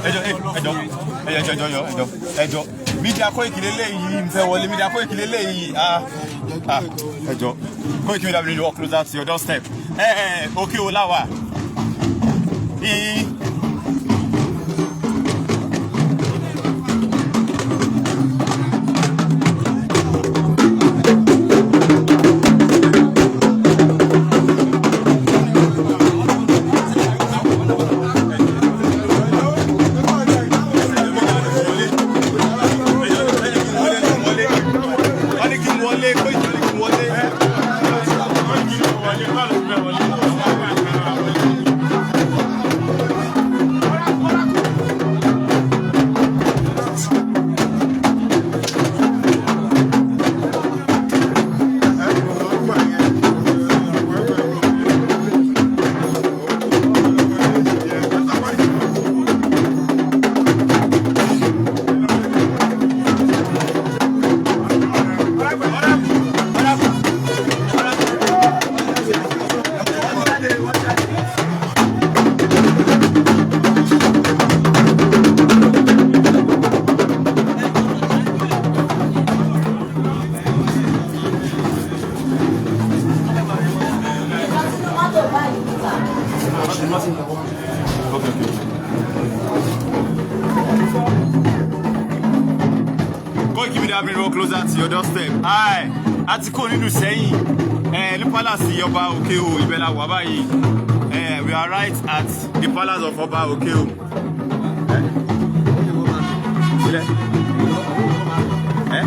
Ẹjọ, ẹjọ, ẹjọ, ẹjọ, ẹjọ, media Koiki lélẹ́yìí ń fẹ́ wọlé. Media Koiki lélẹ́yìí. Ah ah, ẹjọ, Koiki Media, bring the world closer to your doorstep. Ẹ ẹ òkè o láwà ní. Wọ́n ní kí n wọlé. Koiki ní kí n wọlé. Mọ́tò báyìí níta. Okay. Koiki Media, bring world closer to your doorstep. Hi, a ti kó nínú sẹ́yìn ẹ ní palace ọba Òkè-Ohò, ibẹ̀ la wà báyìí. We are right at the palace of Ọba Òkè-Ohò. Sílẹ̀. Ẹ?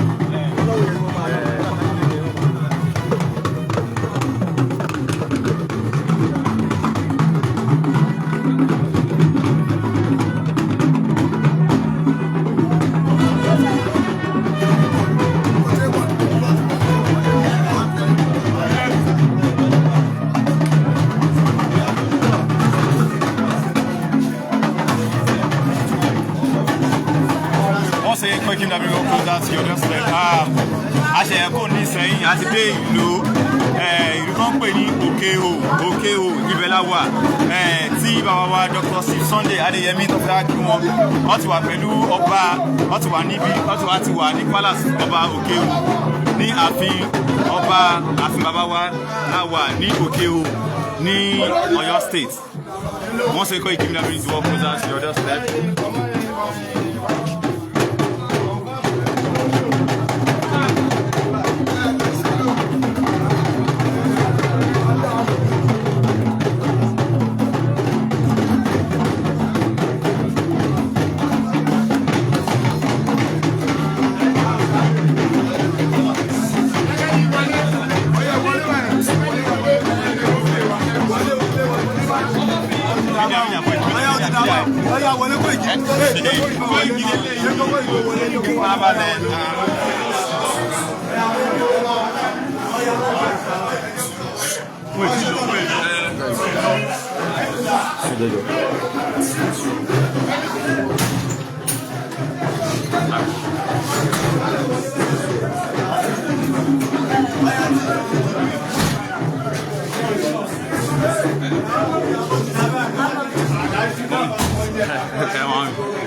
Wọ́n ṣe Koiki Media, bring world closer to your doorstep. A ṣe ẹ̀kọ́ ní Ìsẹ́yìn àti dé ìlú ìlú kan pè ní Òkè-Ohò. Òkè-Ohò, ibẹ̀ la wà tí bàbá wa Dr. Steve Sunday Adéyẹmí tó fẹ́ kí wọn. Wọ́n ti wà pẹ̀lú ọba, wọ́n ti wà níbi, wọ́n ti wà ní palace ọba Òkè-Ohò, ní ààfin ọba. Ààfin bàbá wa la wà ní Òkè-Ohò ní Ọ̀yọ́ State. Wọ́n ṣe Koiki Media, bring the world closer to your doorstep. Media, Koiki Media. Ọyá, wọlé, Koiki. Koiki lélẹ́yìí. Farabalẹ̀.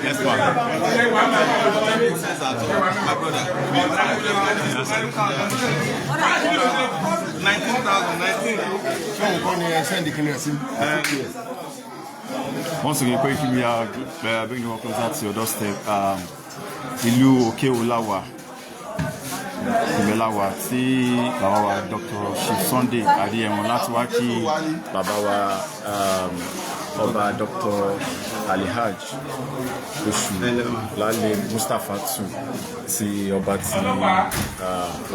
Yes, ma'am. My brother. 19,000, 19. Ṣé òun kọ́ ni ẹ send kìnìún ẹ̀ sí? Once again, Koiki Media, bring the world closer to your doorstep. Ìlú Òkè-Ohò la wà, ibẹ̀ la wà tí bàbá wa Dr. Chief Sunday Adéyẹmọ láti wá kí bàbá wa ọba Dr. Alhaj Oṣù Lálẹ́ Mustapha tù ti ọba ti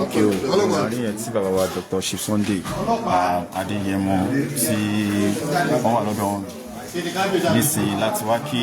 Òkè-Ohò àárín yẹn, tí bàbá wa Dr. Chief Sunday Adéyẹmọ tí wọ́n wà lọ́dọ̀ wọn nísìnyí láti wá kí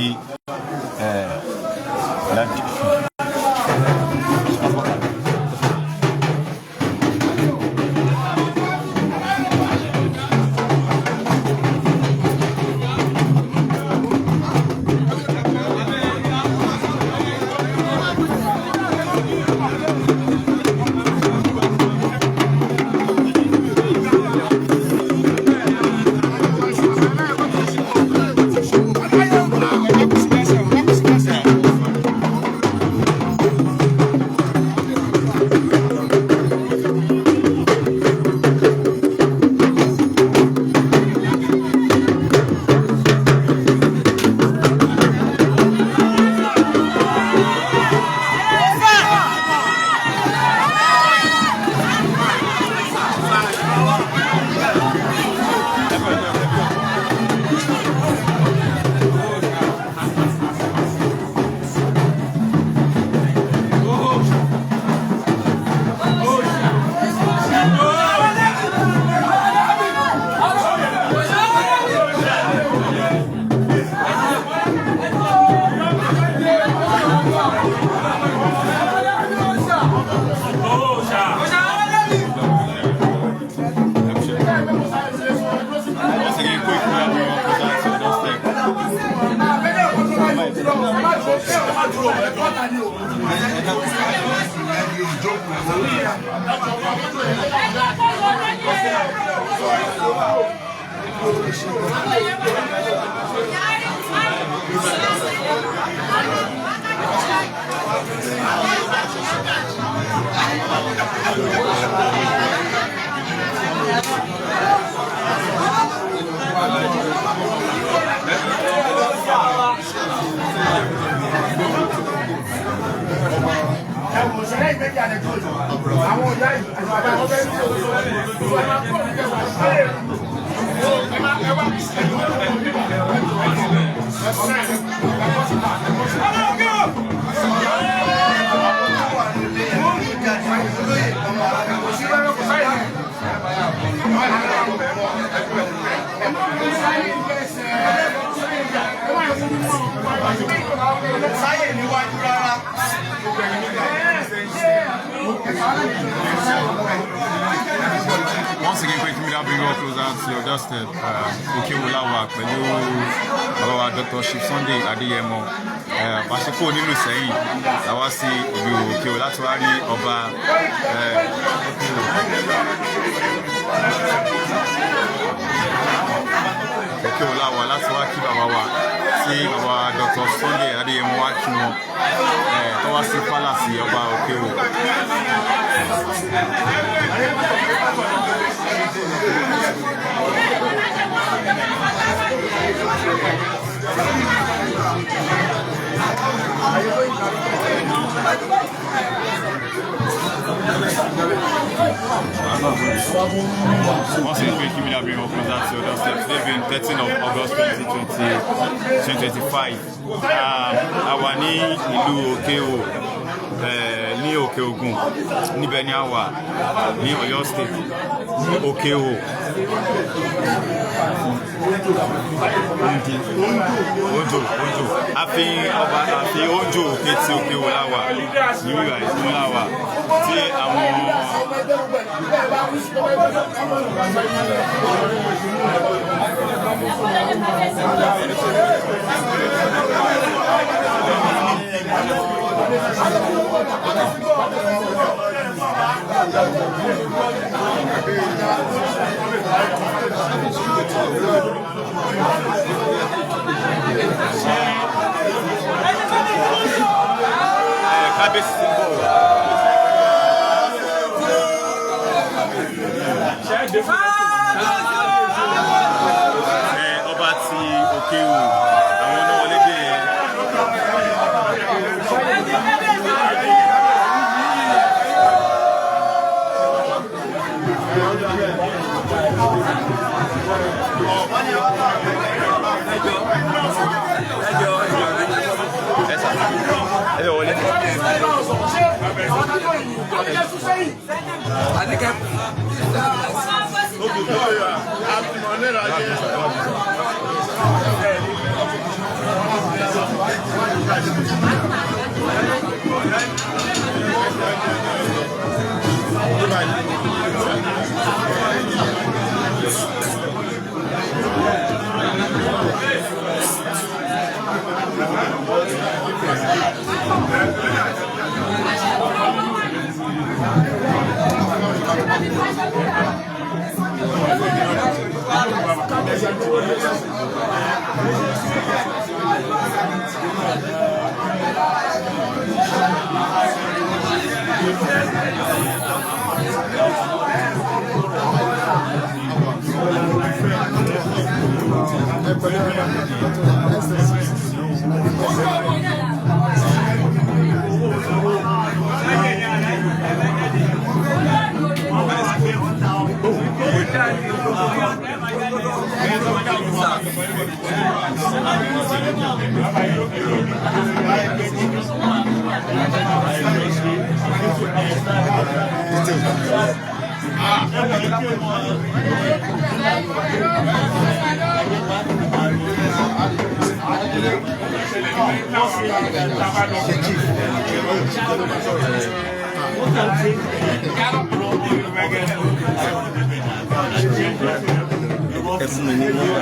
Sáyè níwájú rárá. Once again, Koiki Media bring you closer to your doorstep. Òkè-Òwò la wà pẹ̀lú bàbá wa Dr. Chief Sunday Adéyẹmọ. Pàṣípò nílùú Ìsẹ́yìn la wá sí ìlú Òkè-Òwò láti wá rí ọba Òkè-Òwò. Òkè-Òwò la wà láti wá kí bàbá wa tí bàbá wa Dr. Sunday Adéyẹmọ wá kí wọn tó wá sí pálàsì ọba Òkè-Òwò. Once again, Koiki Media bring you closer to your doorstep. Today being 13th of August 2025. A wà ní ìlú Òkè-Òwò, ní Òkè Ògùn, níbẹ̀ ni a wà ní Ọ̀yọ́ State, ní Òkè-Òwò. Ojo, Ojo. Ààfin ọba, ààfin Ojo Òkè tí Òkè-Òwò la wà ní wíwà ìsinmi la wà tí àwọn. Kábíyèsí ti ń bọ̀. Ọba ti Òkè-Òwò, àwọn náà wọlé dé yẹn. Ẹ bẹ wọlé. Ẹ fún mi ní nọ́mbà.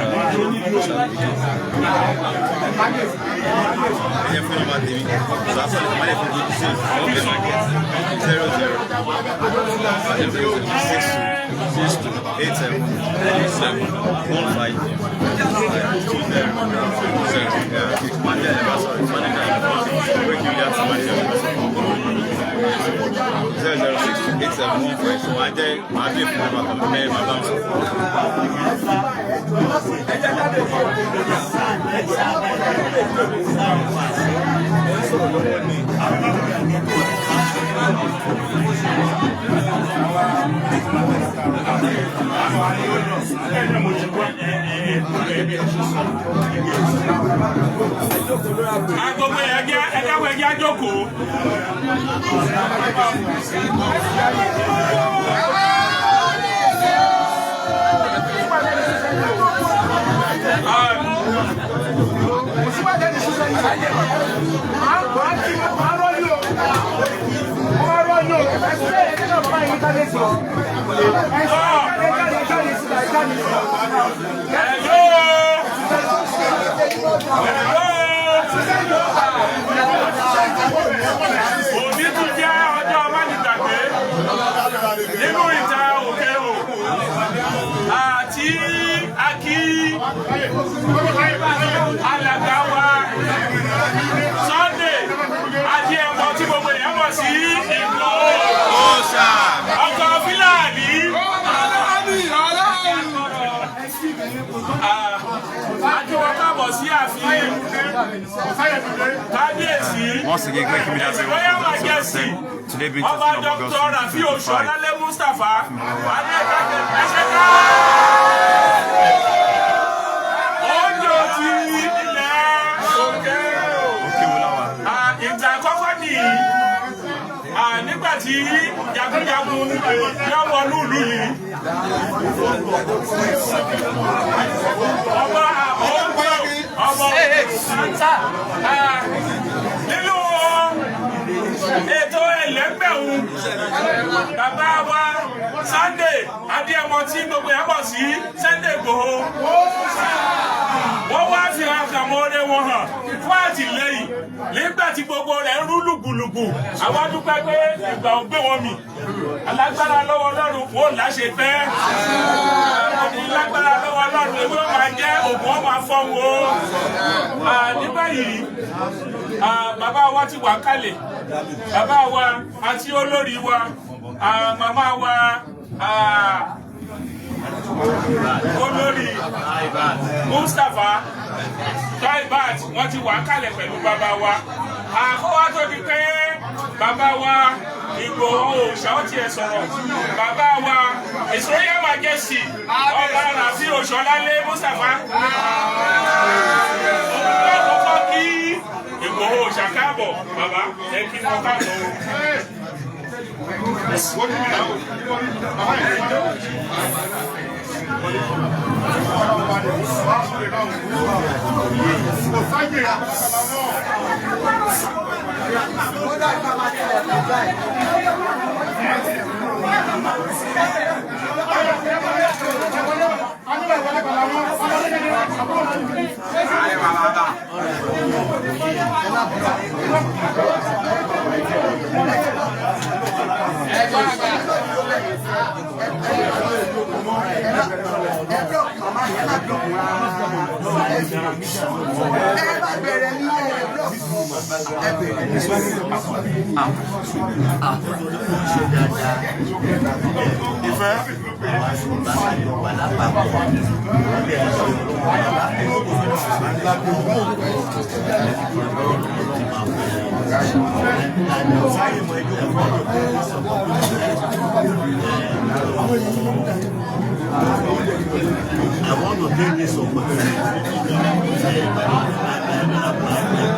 Ẹ fún nọ́mbà tèmi. So after the money for the same, 00 00 62 62 87 87 15 20 0. Yeah. Manager, sorry, manager. Wait, you got manager. 0062 87 15. So I did. I did for my my bounce. Agogo ẹ̀jẹ̀ ẹ̀dáwọ̀ ẹ̀jẹ̀ àjòkó. Hello. Hello. Òní tún jẹ́ ọjọ́ mánigbàgbé nínú ìta òkè o àti akí alàgbà wa Sunday Adéyẹmọ tí gbogbo èèyàn mọ̀ sí Ìgbòho ọkọ̀ Fúlàní. Àjọwọ́ káàbọ̀ sí ààfin kábíyèsí. Once again, Koiki Media His very Royal welcome. Majesty Today being Ọba 13 of August Dr. Rafi 2025. Oṣuọlálé Mustapha Adékàkẹ́ Ẹṣẹ́ká. Oúnjẹ ti ilẹ̀ òkè. Òkè wo la wà? Ìgbà àkọ́kọ́ nìyí nígbà tí jagunjagun yọ wọnú ìlú yìí. Ọba ọgbọ ọmọ nínú ètò ẹlẹ́gbẹ̀rún bàbá wa Sunday Adéyẹmọ tí gbogbo ẹ̀ mọ̀ sí Sunday Igboho, wọ́n wá fi ọkàn mọ́ọ́rẹ́ wọn hàn fún àtìlẹ́yìn nígbà tí gbogbo rẹ̀ ń rú lùgbùlùgbù. Àwa dúpẹ́ pé ìgbà ò gbé wọn mì. Alágbára lọ́wọ́ Ọlọ́run kò láṣẹ pẹ́ òní lágbára lọ́wọ́ Ọlọ́run, ewé máa jẹ́ ògùn ọmọ afọ́hún o. Ní báyìí, bàbá wa ti wà kálẹ̀, bàbá wa àti olórí wa, màmá wa, olórí Mustapha Taibat, wọ́n ti wà kálẹ̀ pẹ̀lú bàbá wa. Àkọ́wá tó di pé bàbá wa Ìgbòho Òòṣà ó tiẹ̀ sọ̀rọ̀, bàbá wa His Royal Majesty Ọba Rafi Oṣọlálé Mustapha òun ló kọ́kọ́ kí Ìgbòho Òòṣà káàbọ̀. Bàbá, ẹ kí wọn káàbọ̀ o. I want to take this opportunity to say my president,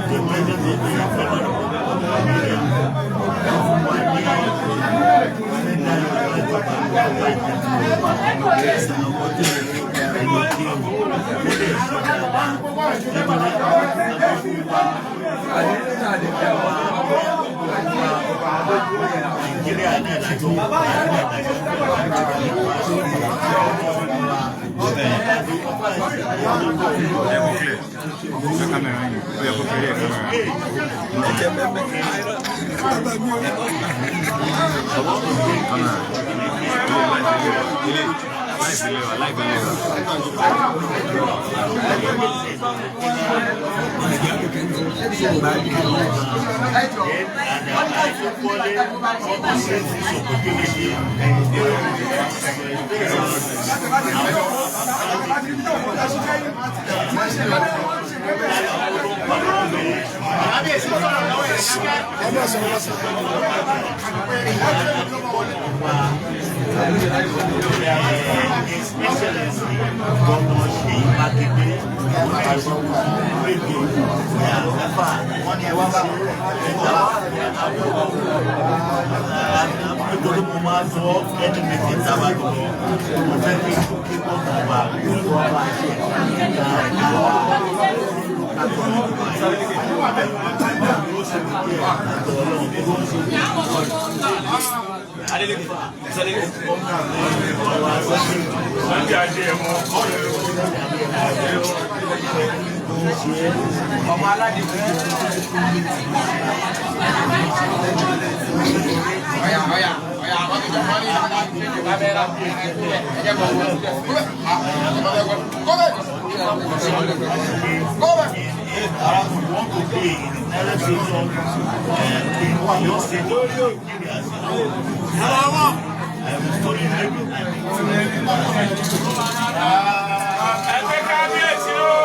the president of the Federal Republic of Nigeria, Nàìjíríà náà lájọ wà. Ẹ kò clear. Ṣé kámẹ́rà yìí? Ó yẹ kó clear kámẹ́rà. Kámẹ́rà. Ilé láìpẹ́ lẹ́wà láìpẹ́ lẹ́wà. His Excellency Governor Seyi Makinde rédíò mẹ́fà wọ́n ní ẹwà bá nítorí mo máa sọ ẹni méjì sábà lọ mo fẹ́ kí kí gbọ́dọ̀ wà wọ́n bá ṣe Sunday Adéyẹmọ. Want to be in the elevation in your state of Nigeria. I am studying everything. Ẹgbẹ́ kábíyèsí o.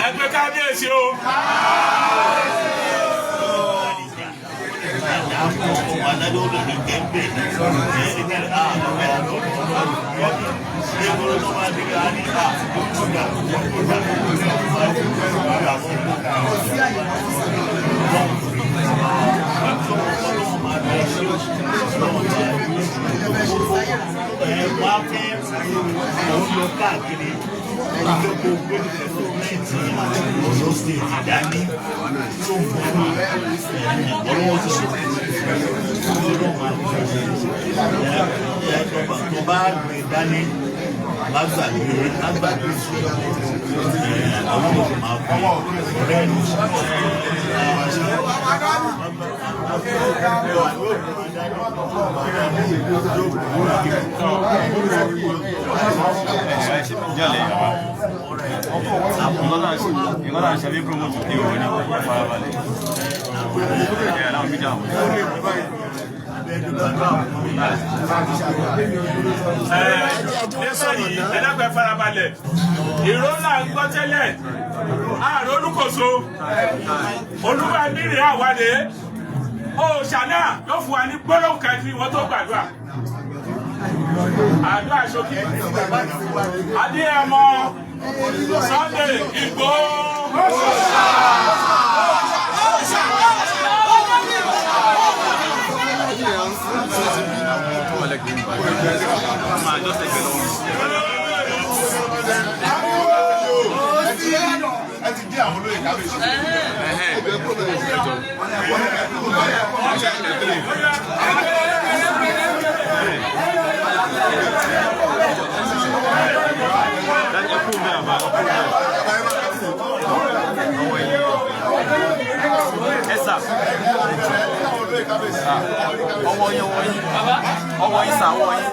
Ẹgbẹ́ kábíyèsí o. Káàkiri ìjókòó gbẹ́dẹ̀ẹ́dẹ́gbẹ̀tì Ọ̀yọ́ state dání tó ń bọ̀ ọlọ́wọ́ ti ṣe ọlọ́wọ́ máa ń tó bá gbé dání má gbàgbé má gbàgbé ọlọ́wọ́ máa fún ọ̀rẹ́ ìlú. Jálẹ̀ yàrá. Nǹkan tá à ń ṣe bí promote kí òun ní farabalẹ̀. Ẹ̀ láwọn mídíà wọn. Lẹ́sọ̀ yìí ẹ̀dàgbẹ́ farabalẹ̀. Ìró là ń gbọ́ tẹ́lẹ̀. Ààrẹ olúkòso. Olúwa mírè àwádé. Òòṣà náà yóò fún wa ní gbólóhùn kan kí wọ́n tó gbàdúrà. Àdúrà ṣókí. Adéyẹmọ Sunday Igboho. Máa jọ́ sẹ́gbẹ̀ lọ́wọ́. Ẹ ti dé àwọn olóyè kábíyèsí. Ẹ kú bẹ́ẹ̀ bá. Ẹ sà. Ọwọ́ yín, ọwọ́ yín, ọwọ́ yín sà, ọwọ́ yín.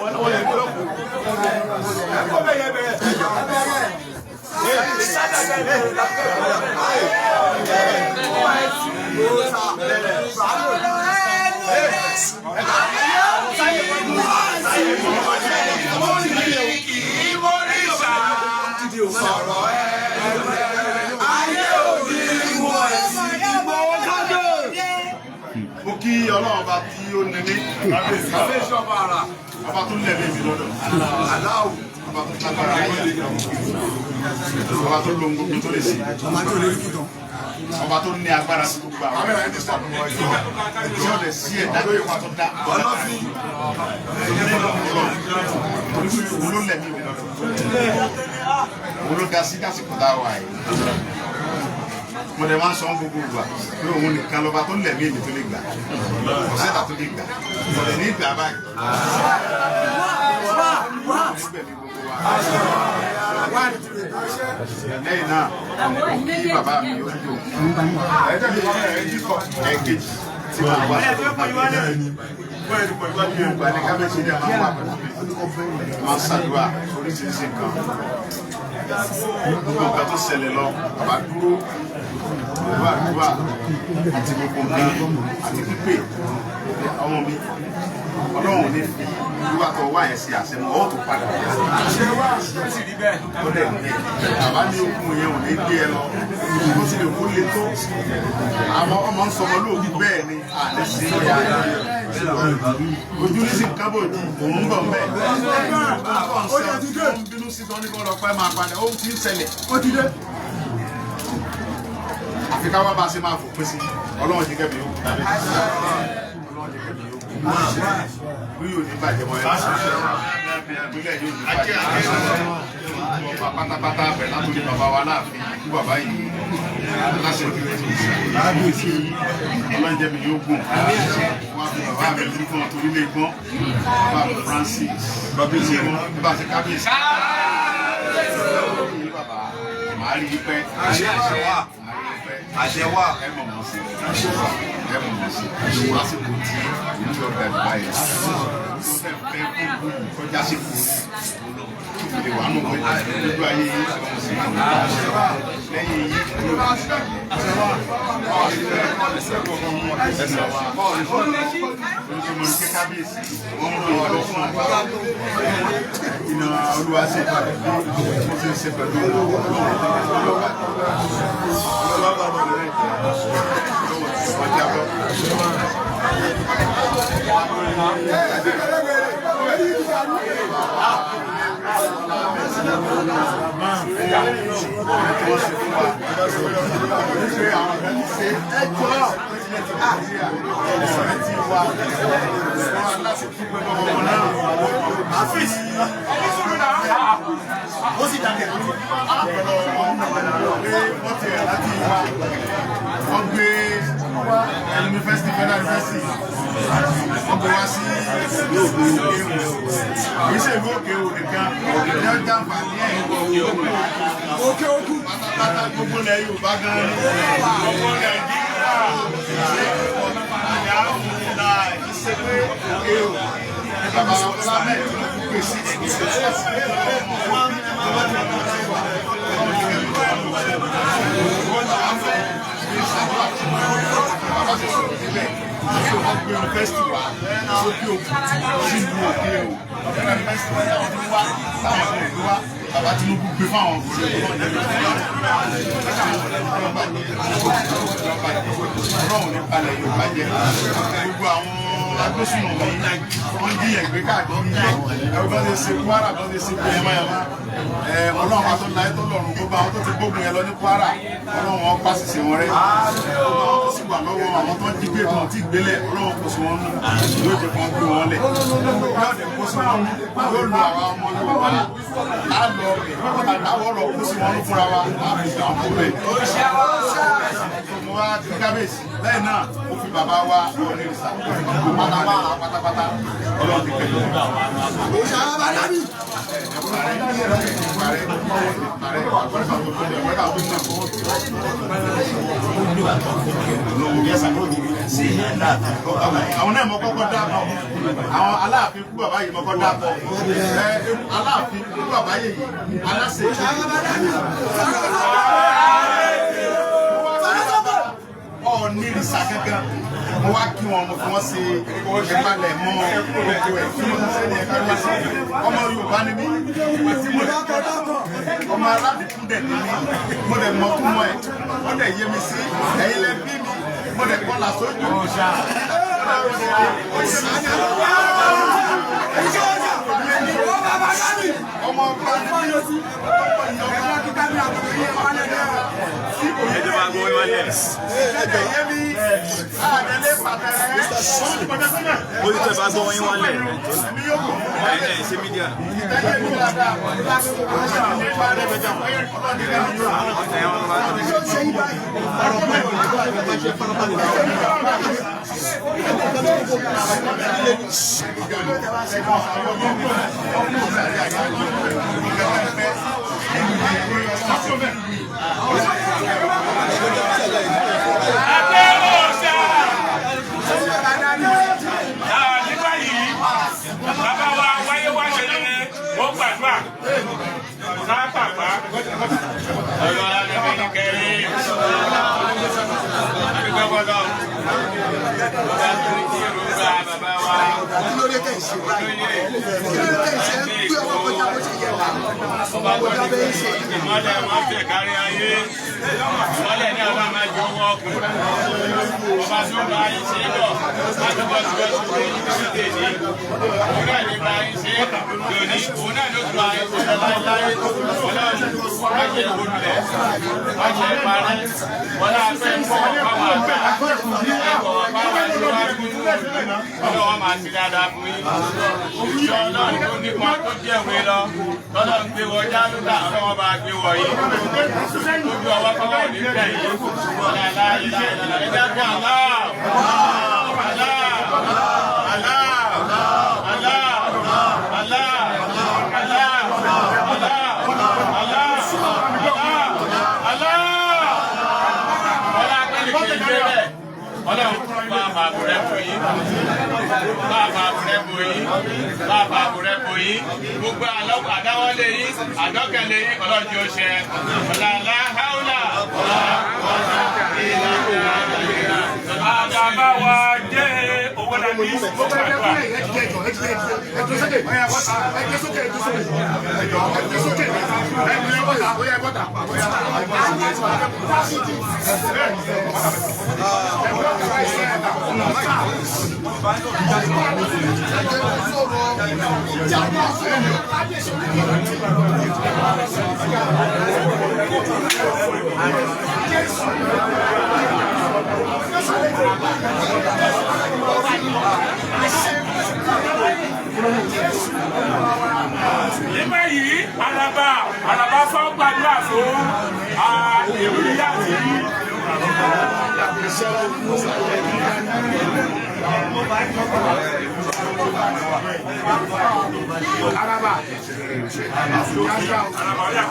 Mo kí Ọlọ́run ọba tí ó ní mí, ọba tó lẹ̀mí mi lọ́dọ̀, aláwọ̀ ọba tó lágbára ayé, ọba tó lo gbogbo tó lè ṣe, ọba tó ní agbára sí gbogbo àwọn ẹ̀rọ tí ó lè sí ẹ̀dá ìwà tó dá ọlọ́fin torí pé òun ló lẹ̀mí mi lọ́dọ̀, òun ló dá sí dásìkò tá a wà yìí. Mo dẹ̀ máa ń sọ ń gbogbo ìgbà pé òun nìkan lọ́ba tó lẹ̀mí èmi tó lè gbà, kò sẹ́ta tó lè gbà, kò lè ní ìgbà báyìí. Nígbẹ̀mí gbogbo wa. Lẹ́yìn náà, kí bàbá mi ó dùn. Ẹ̀kejì tí mo wá gbogbo àti kábíyèsí ní àwọn wà pẹ̀lú mi. Máa ń ṣàdúrà oríṣiríṣi nǹkan. Gbogbo nǹkan tó ṣẹlẹ̀ lọ, bàbá dúró pẹ̀lú àdúrà àti gbogbo nǹkan àti pípé ọmọ mi. Ọlọ́run ní fi ìwà tó wà yẹn sí àṣẹmọ ọwọ́ tó padà wá. Ó dẹ̀ ní bàbá ní okun yẹn ò ní gbé ẹ lọ. Bó tilẹ̀ kó le tó. Àwọn ọmọ ń sọmọ lóògùn bẹ́ẹ̀ ni àlẹ́ sí ìyá ẹ̀. Ojú ní sì kábò òun ń bọ̀ mbẹ́. Ó ń bínú sí tán ní kí wọ́n lọ pẹ́ máa padà. Ó ti ń ṣẹlẹ̀. Àfi ká wá bá a ṣe máa fòpin sí. Ọlọ́run jẹ́ kẹ́mi yóò kú. Ọlọ́run jẹ́ kẹ́mi yóò kú. Ìlú yóò ní bàjẹ́ mọ́ ẹ. Ìpínlẹ̀ yóò ní bàjẹ́. Ọba pátápátá bẹ̀ látòrí bàbá wa láàfin ikú bàbá yìí. Aláṣẹ ìlú ti Ọlọ́run jẹ́ mi yóò gùn. Wọ́n á fi bàbá mi ní fún ọtún ilé gbọ́n. Bàbá mi Francis. Bàbá ṣe kábíyèsí. Bàbá màá rí i pẹ́. Àṣẹ wà. Ẹ mọ̀ mọ̀ sí. Ẹ mọ̀ mọ̀ sí. Lásìkò tí ìlú ọ̀gá ìgbà yẹn. Tó fẹ́ fẹ́ kó kọjá sí kú. Ìdè wà nù pé lójú ayé yìí ọmọ sí. Lẹ́yìn yìí ló bá ti bàjẹ́. Olùsọmọ ní kábíyèsí. Wọ́n ń ròyìn lọ fún wa. Iná Olúwa ṣe mo ṣe ń ṣe pẹ̀lú Ọlọ́wà. Wọ́n gbé yunifásitì, federal university, wọ́n gbé wá sí ìlú òkè òkè. Kì í ṣe ìlú òkè òkè nìkan ní ọjà àǹfààní ẹ̀ òkè òkú pátápátá gbogbo ilẹ̀ Yorùbá gan-an ní gbogbo Nàìjíríà. Ṣe pé òkè òkè ní bàbá Bọ́lá Ahmed Tinubu pè sí bàbá ṣe sọ̀rọ̀ níbẹ̀ tí wọ́n gbé yunifásitì wá sókè òkú sílùú òkè o. Yunifásitì wá táwọn ti wá táwọn ti gbé wá bàbá Tinubu gbé fáwọn Ọlọ́run ní balẹ̀ Yorùbá jẹ́. Gbogbo àwọn agbésùnmọ̀mí wọ́n jíyàn gbé káàkiri ẹ̀rọ bá ṣe ṣe Kwara bá ṣe ṣe yamayama. Ọlọ́run bá tó láyé tó lọ́run gbogbo àwọn tó ti gbógun yẹn lọ ní Kwara Ọlọ́run wọn pàṣẹ wọn rẹ. Gbogbo àwọn tó sì wà lọ́wọ́ àwọn tó ń jí gbé kan tí gbélé Ọlọ́run kò sí wọn nù yóò jẹ́ kó gbé wọn lẹ̀. Yóò dẹ̀ kó sí wọn nù yóò lu àwọn ọmọ Yorùbá á lọ àwọn lọ kó sí wọn nù fúnra wa á fi gbà wọn kó bẹ̀. Mo wá ti kábíyèsí lẹ́yìn náà mo fi bàbá wa Ọ̀nìrìsà pátápátá pátápátá Ọlọ́run ti pẹ̀lú. Sí Aláàfin kú bàbá yìí. Àwọn náà mọ kọ́kọ́ dábọ̀, àwọn Aláàfin kú bàbá yìí mọ kọ́ dábọ̀ ẹ. Aláàfin kú bàbá yìí aláṣẹ. Ọ̀ọ́nì rìsà gángan, mo wá kí wọn, mo fi wọn ṣe ìpalẹ̀ mọ́ gbogbo ẹ̀ tí mo ti ṣe ní ẹ̀ka wá sí. Ọmọ Yorùbá ni mí, tí mo lè ọmọ aládùúgbò dẹ̀ ni mí. Mo dẹ̀ mọ̀ tún mọ̀ ẹ̀, ó dẹ̀ yé mi sí. Ẹ̀yin lẹ bí mi, mo dẹ̀ kọ́ là sójú. Ó yé mi sí. Ọmọ ọba ni mí. Ẹ jẹ́ máa gbọ́ wíwálé ẹ̀. Ẹ̀jẹ̀ yé mi àdẹ́lé pàtẹ́rẹ́. Ó ti tẹ́ bá gbọ́ yín wálẹ̀. Èmi yóò kọ̀ fún Ẹ ẹ ṣe media. Ìtẹ́yẹ mi dáadáa. Ọlọ́ọ̀ni ká mi yóò. Adé òòṣà. Ní báyìí, bàbá wa wáyé wá ṣe rere, wọ́n gbàdúrà. Sápàpá. Ọlọ́lá ní bí kẹrin. Adúgbò bọ́lọ̀. Bàbá tó ní ti Yorùbá bàbá wa. Kí ló dé tẹ̀ ṣe báyìí? Kí ló dé tẹ̀ ṣe ń gbé ọwọ́ kọjá bó ṣe yẹ wá? Ọba tó Kọjá ní bẹ́ẹ̀ ṣe. ìmọ́lẹ̀ wọn tẹ̀ kárí ayé. Ìmọ́lẹ̀ ní ọba máa jẹ owó ọkùnrin. Ọba tó bá yín ṣe bọ̀. Láti bọ́ sí ọdún tó yín sí tèmi. Òun náà ní bá yín ṣe lónìí. Òun náà ló tún bá yín ṣe láéláé. Ọlọ́run má jẹ́ olùlẹ̀. Má jẹ́ parẹ́. Wọ́n á fẹ́ kọ́ fáwọn àgbà. Ẹ̀kọ́ fáwọn aṣíwájú. Ọlọ́run máa ṣe dáadáa fún yín. Òṣìṣẹ́ Ọlọ́run tó nípa tó jẹ́ ìwé lọ. Tọ́lọ́run gbé wọ Jálúdà, Ọlọ́run bá gbé wọ yìí. Ojú ọwọ́ kọ́wọ́ ò ní bẹ̀ yìí. Ọ̀la ẹ jẹ́ kí Allah. Allah. Allah. Allah. Allah. Allah. Allah. Allah. Allah. Ọlá akẹ́lẹ̀ kì í gbé bẹ́ẹ̀. Ọlọ́run bá a máa bùrẹ́ bò yín. Bá a máa bùrẹ́ bò yín. Bá a máa bùrẹ́ bò yín. Gbogbo àdáwọ́lé yín, àdọ́kẹ̀lé yín, Ọlọ́run jẹ́ ó ṣẹ. Ọ̀làlá háúlà. Bàbá wa jẹ́ owó dàbí ó gbàdúrà. Ní báyìí, Àràbà Àràbà fọ́ gbàdúrà fún ìlú yíyá àti Àràbà ọ̀yà.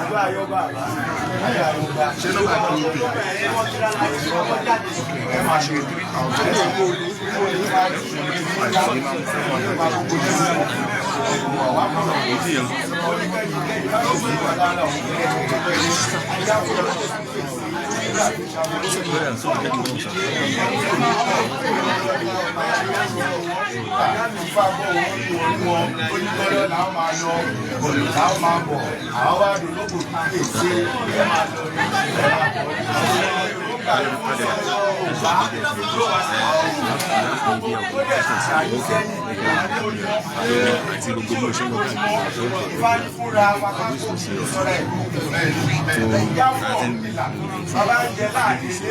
Bàbá ń jẹ láàrin ilé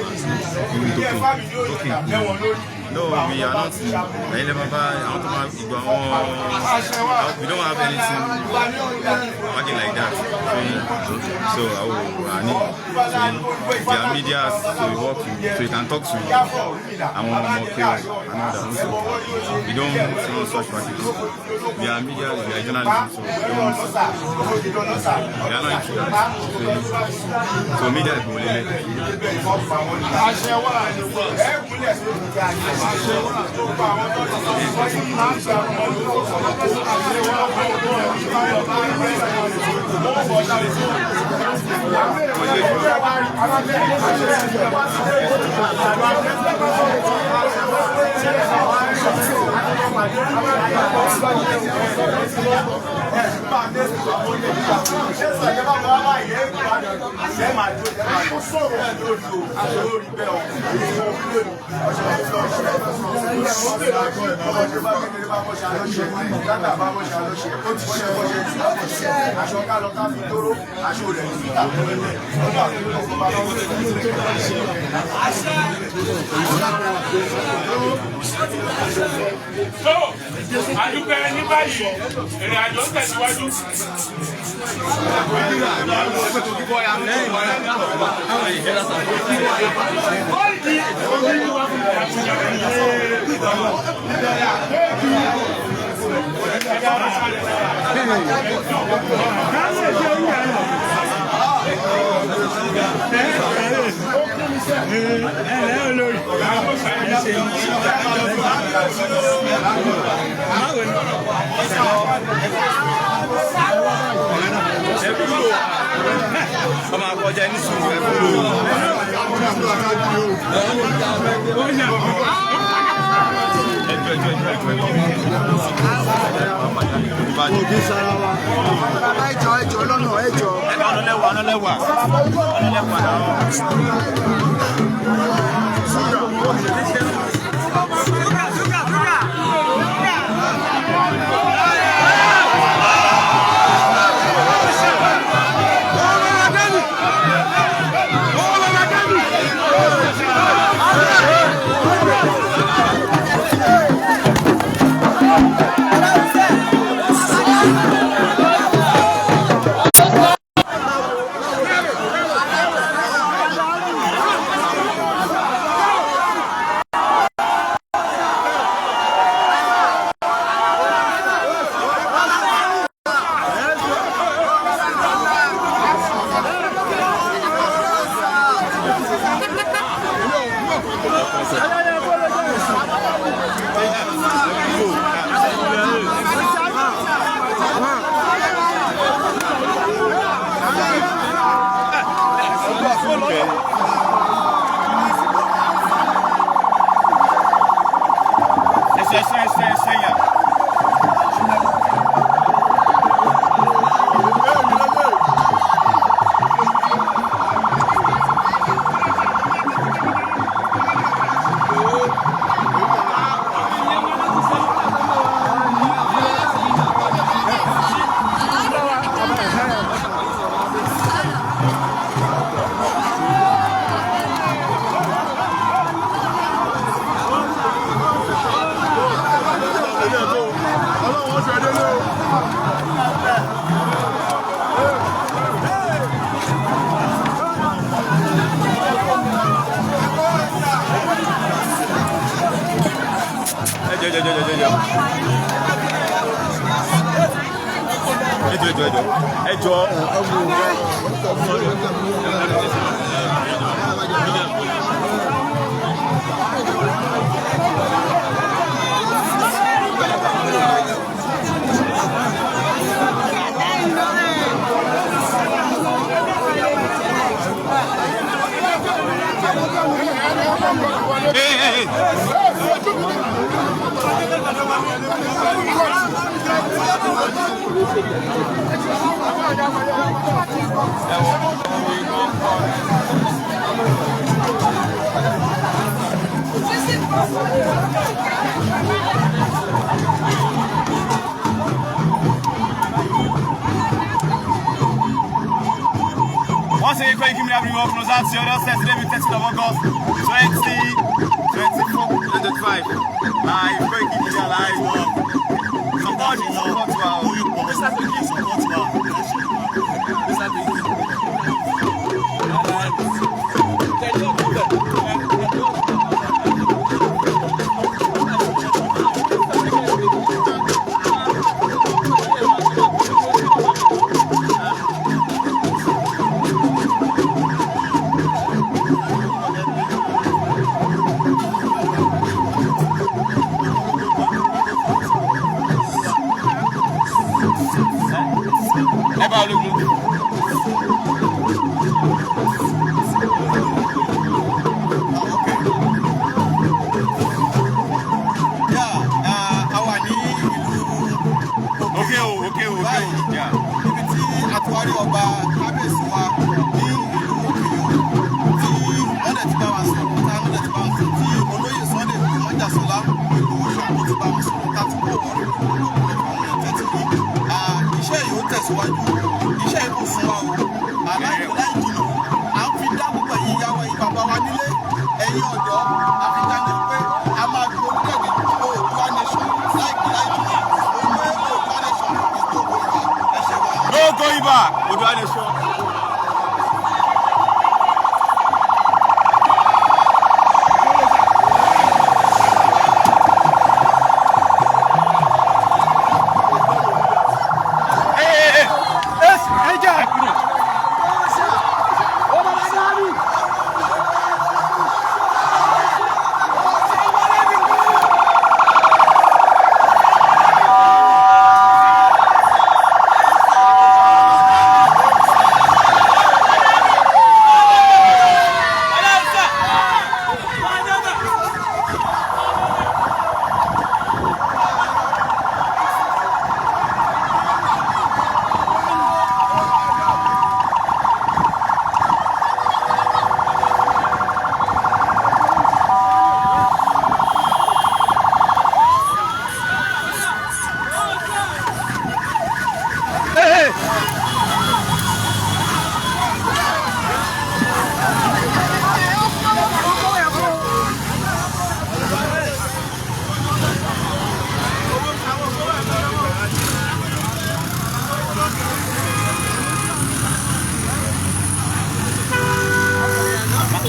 ìyẹn fámìlì òyìnbó lẹ́wọ̀n lórí. No, we are not. Ẹ̀yin lè máa bá àwọn tó máa ìgbà àwọn, we don't have anything working like that. So àwọn àní, so they are media, so we work to, so you can talk to àwọn ọmọ KY and all that. So we don't run such practice. We are media, we are journalism, so we don't, we are not into that. So media is wọlé. Àṣẹ wà, ẹ gúnlẹ̀ sórí àṣẹ wà tó gba àwọn tó ti sọ yìí máa ń gba àwọn tó sọ àṣẹ wà fún Aṣọ ká lọ ká fi tóró, aṣọ rẹ̀ ní ìta. So àdúpẹ́. Ní báyìí, ìrìn àjò ń tẹ̀síwájú. Ọmọ akọjá ní sùúrù, ẹ kúrò. Ẹjọ, ẹjọ, ẹjọ, ẹjọ. Bàbá, ẹjọ, ẹjọ lọ́nà, ẹjọ. Ọ̀nà lẹ́wà, ọ̀nà lẹ́wà, ọ̀nà lẹ́wà náà. Ẹsẹ̀, ẹsẹ̀, ẹsẹ̀, ẹsẹ̀ yà. Ẹjọ, ẹjọ, ẹjọ, ẹjọ, ẹjọ, ẹjọ, ẹjọ, ẹjọ. Hey, hey, hey. Wọ́n Once again, Koiki Media bring up closer to your doorstep. Today, be 13th of August, 2024, 2025. Live, Koiki Media live. Support, support wa. Support wa. Ẹ bá ológun. Yeah, a wà ní ìlú Okay o, okay o, okay o. Yeah. níbi tí a ti wá rí ọba kábíyèsí wa ní ìlú Òkèyò tí wọ́n dẹ̀ ti bá wa sọ̀rọ̀ tá wọ́n dẹ̀ ti bá wa sọ̀rọ̀ tí olóyè Sunday Májàsọ́lá Ìgbòho Ṣàngó ti bá wa sọ̀rọ̀ tá ti kó ọ̀rọ̀ ọ̀pọ̀lọpọ̀ àwọn èèyàn tẹ́tí rí. Iṣẹ́ yìí ó tẹ̀síwájú, iṣẹ́ yìí kò sún wa o, aláìpẹ́ láì jìnà à ń fi dá gbogbo ẹ̀yin ìyá wa, ẹ̀yin bàbá wa nílé, ẹ̀yin ọ̀dọ́, a fi dá ní pé a máa gbé orílẹ̀-èdè Oòduà nation láìpẹ́ láì jìnà. Òwe Oòduà nation is no going back. Ẹ ṣé wa. No going back. Oòduà nation. Hey, hey, hey.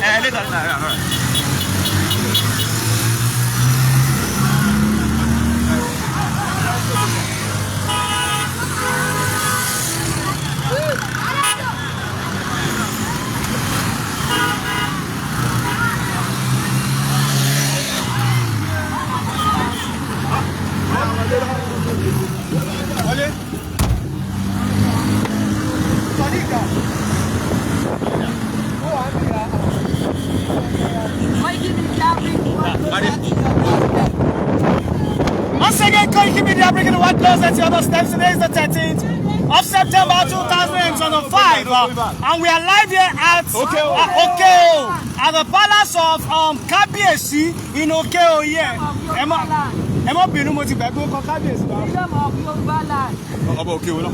Eh, later, later, all right. Once again, Koiki Media bringing the one closer to your doorstep. Today is the 13th of September 2025, and we are live here at Okeo, at the palace of Kabiyesi in Okeo here. Ẹ má bínú, mo ti gbàgbé orúkọ Kábíyèsí wa. Freedom of Yorùbá land. Ọba Òkè wo náà.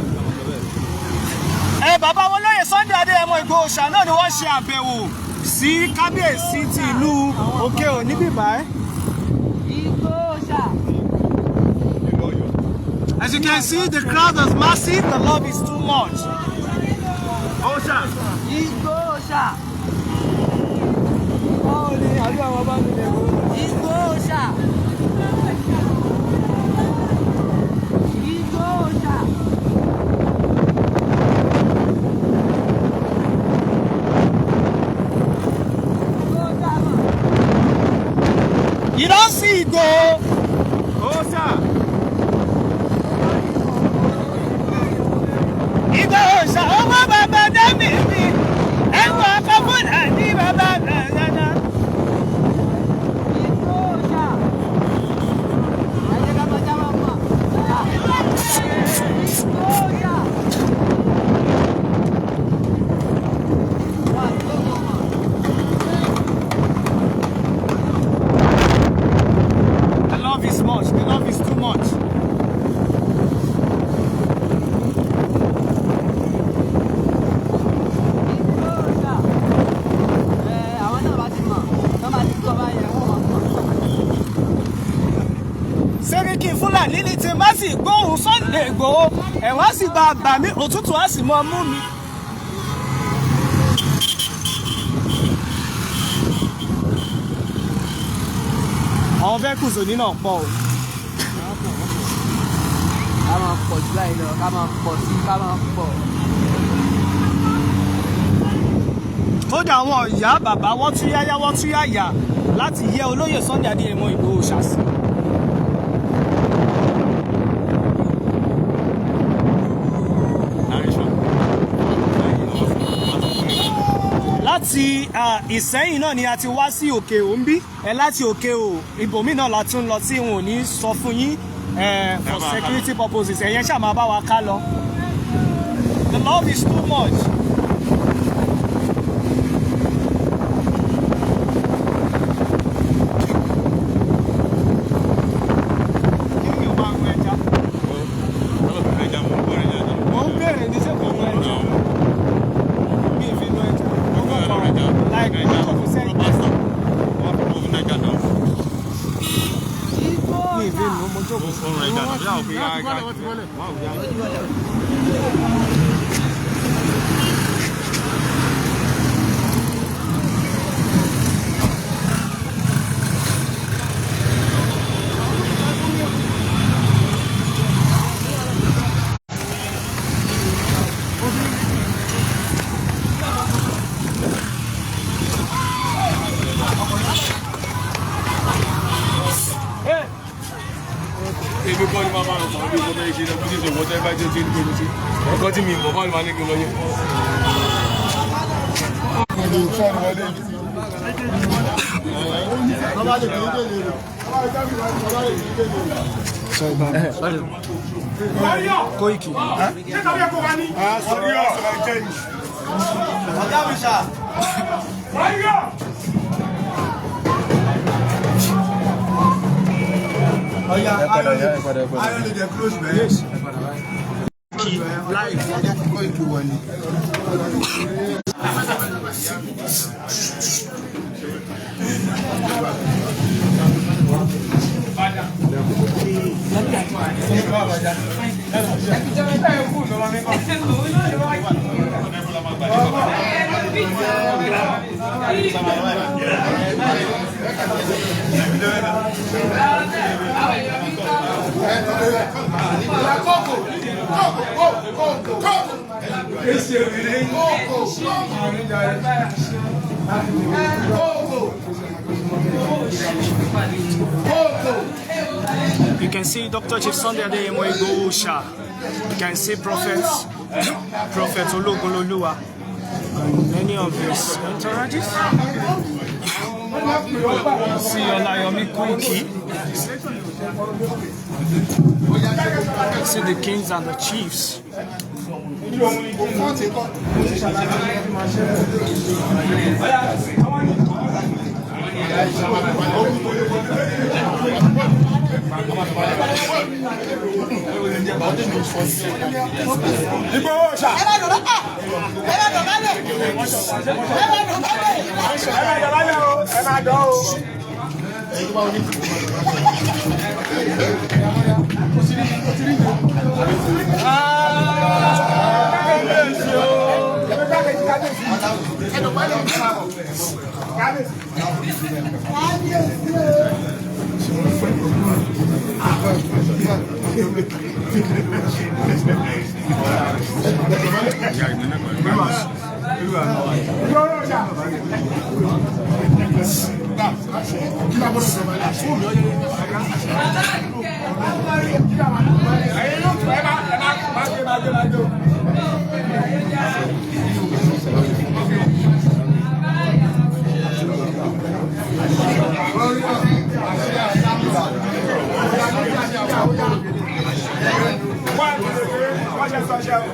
Ẹ bàbá wọn lóye Sunday Adéyẹmọ Ìgbòho Òòṣà náà ni wọ́n ṣe àbẹ̀wò sí Kábíyèsí ti ìlú Òkèò níbí báyìí. Ìgbòho Òòṣà. As you can see, the crowd is massive, the love is too much. Ìgbòho Òòṣà. Ìgbòho Òòṣà. Ìgbòho Òòṣà. Ìgbòho Òòṣà mọ̀. You don't see Igboho. Òòṣà. Ìgbòho Òòṣà ọmọ bàbá dámì mi. Ẹ̀wọ̀n ọkọ̀ Fúlàní bàbá nàánà. Ìgbòho Òòṣà. Ẹ jẹ́ ká máa jáwọ́ mọ̀. Ìgbòho Òòṣà. Wà tó mọ̀ mọ̀. The love is much. The love is too much. Ìgbòho Fúlàní ní tí má sì gbóhùn Sunday Igboho, ẹ̀wọ̀n á sì bá a bà mí, òtútù á sì mọ́ mú mi. Àwọn vehicles òní náà pọ̀ o. Ká máa pọ̀ jù báyìí lọ, ká máa pọ̀ sí, ká máa pọ̀. Kódà àwọn ìyá bàbá, wọ́n tú yáyá, wọ́n tú yáyà láti yẹ olóyè Sunday Adéyẹmọ Ìgbòho ṣàṣì. Láti Ìsẹ́yìn náà ni a ti wá sí Òkè Òǹbí ẹ. Láti Òkè Ò, ibòmí náà la tún lọ tí n ò ní sọ fún yín for security purposes. Ẹ̀yẹn ṣáà máa bá wa ká lọ. The love is too much. Kí ni o máa ń ẹja? Mo ń bèrè ní sẹ́kọ̀ọ́ mú ẹja. Mi ì fi nu ẹja. Like, kò fi sẹ́yìn. Mi ì fi nu, mo jókòó. Èmi kọ́ ni máa máa sọ̀rọ̀ bí mo fẹ́ ṣe lọ bí ṣe wọ́n tẹ́ bá jẹ́ tí ń gbé mi sí nǹkan tí mi mọ̀, báwo ni màá ní kí n lọ yẹ. Koiki. Ọ̀gá mi ṣá. Ọ̀ya, iron lè dẹ̀ close bẹ́ẹ̀. Live. Koiki wọlé. You can see Dr. Chief Sunday Adeyemo Igboho Osha. You can see Prophet Ologunloluwa and many of his entourages. You see Olayomi Koiki. You can see the kings and the chiefs. Ẹ má dọ̀bálẹ̀, ẹ má dọ̀bálẹ̀, ẹ má dọ̀bálẹ̀. Ẹ máa dọ̀bálẹ̀ o, ẹ máa dọ̀ o. Ẹ̀yin yóò tún ẹ máa gbé, máa gbé, máa gbé o. Wọ́n ṣe sọ ṣe o.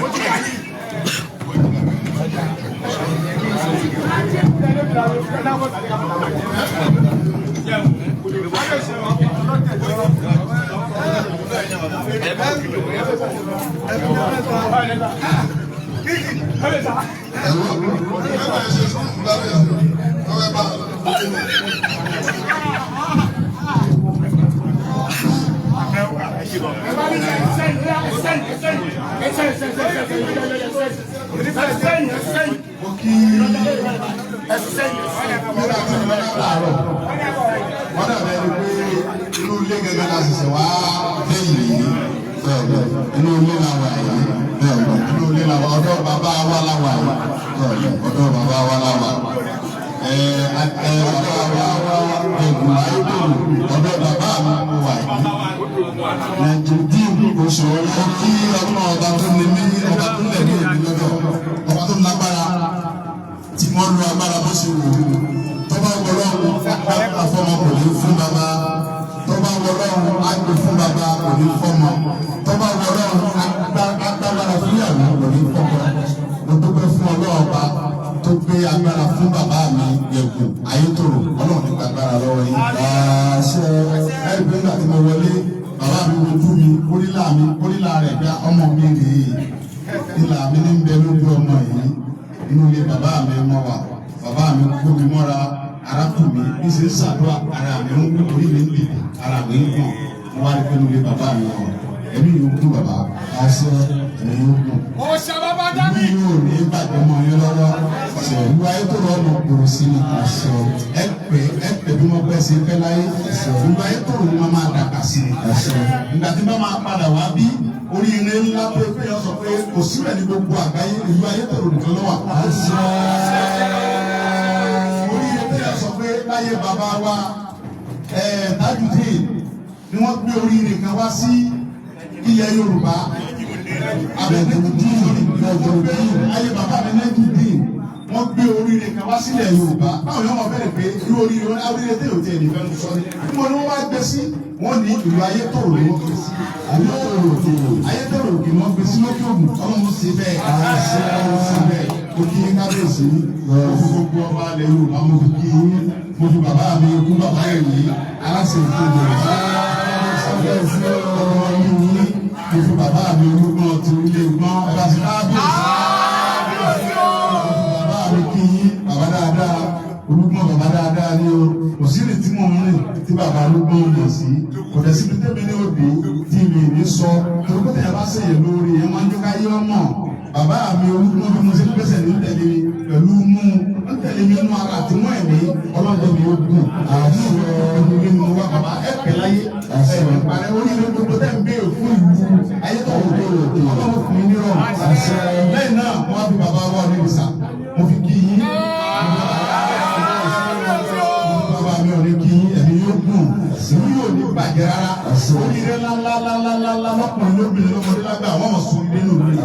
Ó ti kà yìí. Mo kí nígbà tí mo lọ láàárọ̀, wọ́n dàbẹ̀ ni pé inú ilé gẹ́gẹ́ la ṣẹ̀ṣẹ̀ wá dé yìí. Bẹ́ẹ̀ni, inú ilé la wà yìí. Bẹ́ẹ̀ni, Inú ilé la wà, ọ̀dọ̀ bàbá wa la wà yìí. Bẹ́ẹ̀ni, ọ̀dọ̀ bàbá wa la wà. Ẹ ẹ bàbá wa Ẹ̀gùn Ayédèrú, ọ̀dọ̀ bàbá mi mo wà yìí. Nàìjíríà oṣù ọ̀la kí ọlọ́run ọba tó ní mí, ọba tó lẹ̀ ní èmi lọ́dọ̀, ọba tó lágbára tí wọ́n lu agbára bó ṣe wù ú. Tó bá wọlọ́run afọmọ kò ní fún bàbá. Tó bá wọlọ́run á gbé fún bàbá kò ní fọmọ. Tó bá wọlọ́run agbára fúnyàwó kò ní fọmọ. Mo dúpẹ́ fún Ọlọ́run ọba tó gbé agbára fún bàbá mi Ẹ̀gùn Ayétòrò. Ọlọ́run nípa agbára lọ́wọ́ yín. Àṣẹ ẹ̀rí pé nígbà tí mo wọlé, bàbá mi wojú mi, kórìlà mi, kórìlà rẹ̀ bí ọmọ mi rèé. Ìlà mi ní bẹ lójú ọmọ yìí. Inú ilé bàbá mi mọ wà. Bàbá mi kó mi mọ́ra, ara tù mí, bí ṣe ń ṣàdúrà, ara mi ń wú, orí mi ń dìde, ara mi ń gbọ̀n. Mo wá rí pé inú ilé bàbá mi wọ̀. Ẹ̀mí yóò kú bàbá, àṣẹ ẹ̀mí yóò kú. Ìlú yóò ní bàjẹ́ mọ́ yín lọ́wọ́. Ìlú Ayétòrò ọmọ kòrò sí ni. Ẹ pè ẹ pè bí wọ́n pẹ́ sí pẹ́ láyé. Ìlú Ayétòrò ni wọ́n máa dàgbà sí ni. Ìgbà tí wọ́n máa padà wá bí oríire ńlá pé pé yọ sọ pé kò síbẹ̀ ní gbogbo àgbáyé, ìlú Ayétòrò nìkan ló wà. Oríire pé yọ sọ pé láyé bàbá wa Tajudeen ni wọ́n gbé oríire kan wá sí ilẹ̀ Yorùbá. Abẹ́ẹ̀dẹ́gbẹ̀dì ayé bàbá mi Najudeen wọ́n gbé oríire kan wá sílẹ̀ Yorùbá. Báwo ni wọ́n máa bẹ̀rẹ̀ pé irú oríire wọn oríire tẹ̀lé òtí ẹ̀nìfẹ́ ń sọ ni. Níbo ni wọ́n wá gbé sí? Wọ́n ní ìlú Ayétòrò ni wọ́n gbé sí. Ayétòrò òkè ni wọ́n gbé sí lókè Ògùn. Ọlọ́run ṣe bẹ́ẹ̀. Ọlọ́run ṣe bẹ́ẹ̀. Mo kí yín kábíyèsí. Mo fi gbogbo ọba ilẹ̀ Yorùbá mo fi kí yín. Mo fi bàbá mi kú bàbá yìí. Aláṣẹ ìkéde. Ọmọ yín mo fi bàbá mi olúgbọ́n ti orílẹ̀ gbọ́n. Ẹ bá ṣe kábíyèsí. Bàbá mi kí yín, bàbá dáadáa, olúgbọ́n bàbá dáadáa ni o. Kò sí ìrìn tí mò ń rìn tí bàbá olúgbọ́n mọ̀ sí. Kò dẹ̀ síbi tẹ́mi ní òde tí mi ní sọ. Torí pé tẹ̀yà bá ṣèyẹ lórí ẹ̀ máa ń jóká yé ọmọ. Bàbá mi olúgbọ́n bí mo ṣe ń gbèsè ní tẹ̀lé mi pẹ̀lú mú ń tẹ̀lé mi nínú ara àti mú ẹ̀mí ọlọ́dẹ mi ó gùn. Àṣẹ ẹ̀mí mi mo wá bàbá ẹ̀ pẹ̀ láyé. Ẹ̀ parẹ́ oríire gbogbo tẹ̀ ń béèrè fún ìlú Ayétòrò Ọlọ́run fún mi nírọ̀rùn. Lẹ́yìn náà mo wá fi bàbá wa ní ìsà mo fi kí yín. Bàbá mi ò ní kí yín, ẹ̀mí yóò gùn, ìlú yóò ní bàjẹ́ rárá. Oríire ńláńláńláńlá lọ́kùnrin lóbìnrin lọ́mọdé lágbà wọ́n mọ̀ sórí nínú ìlú.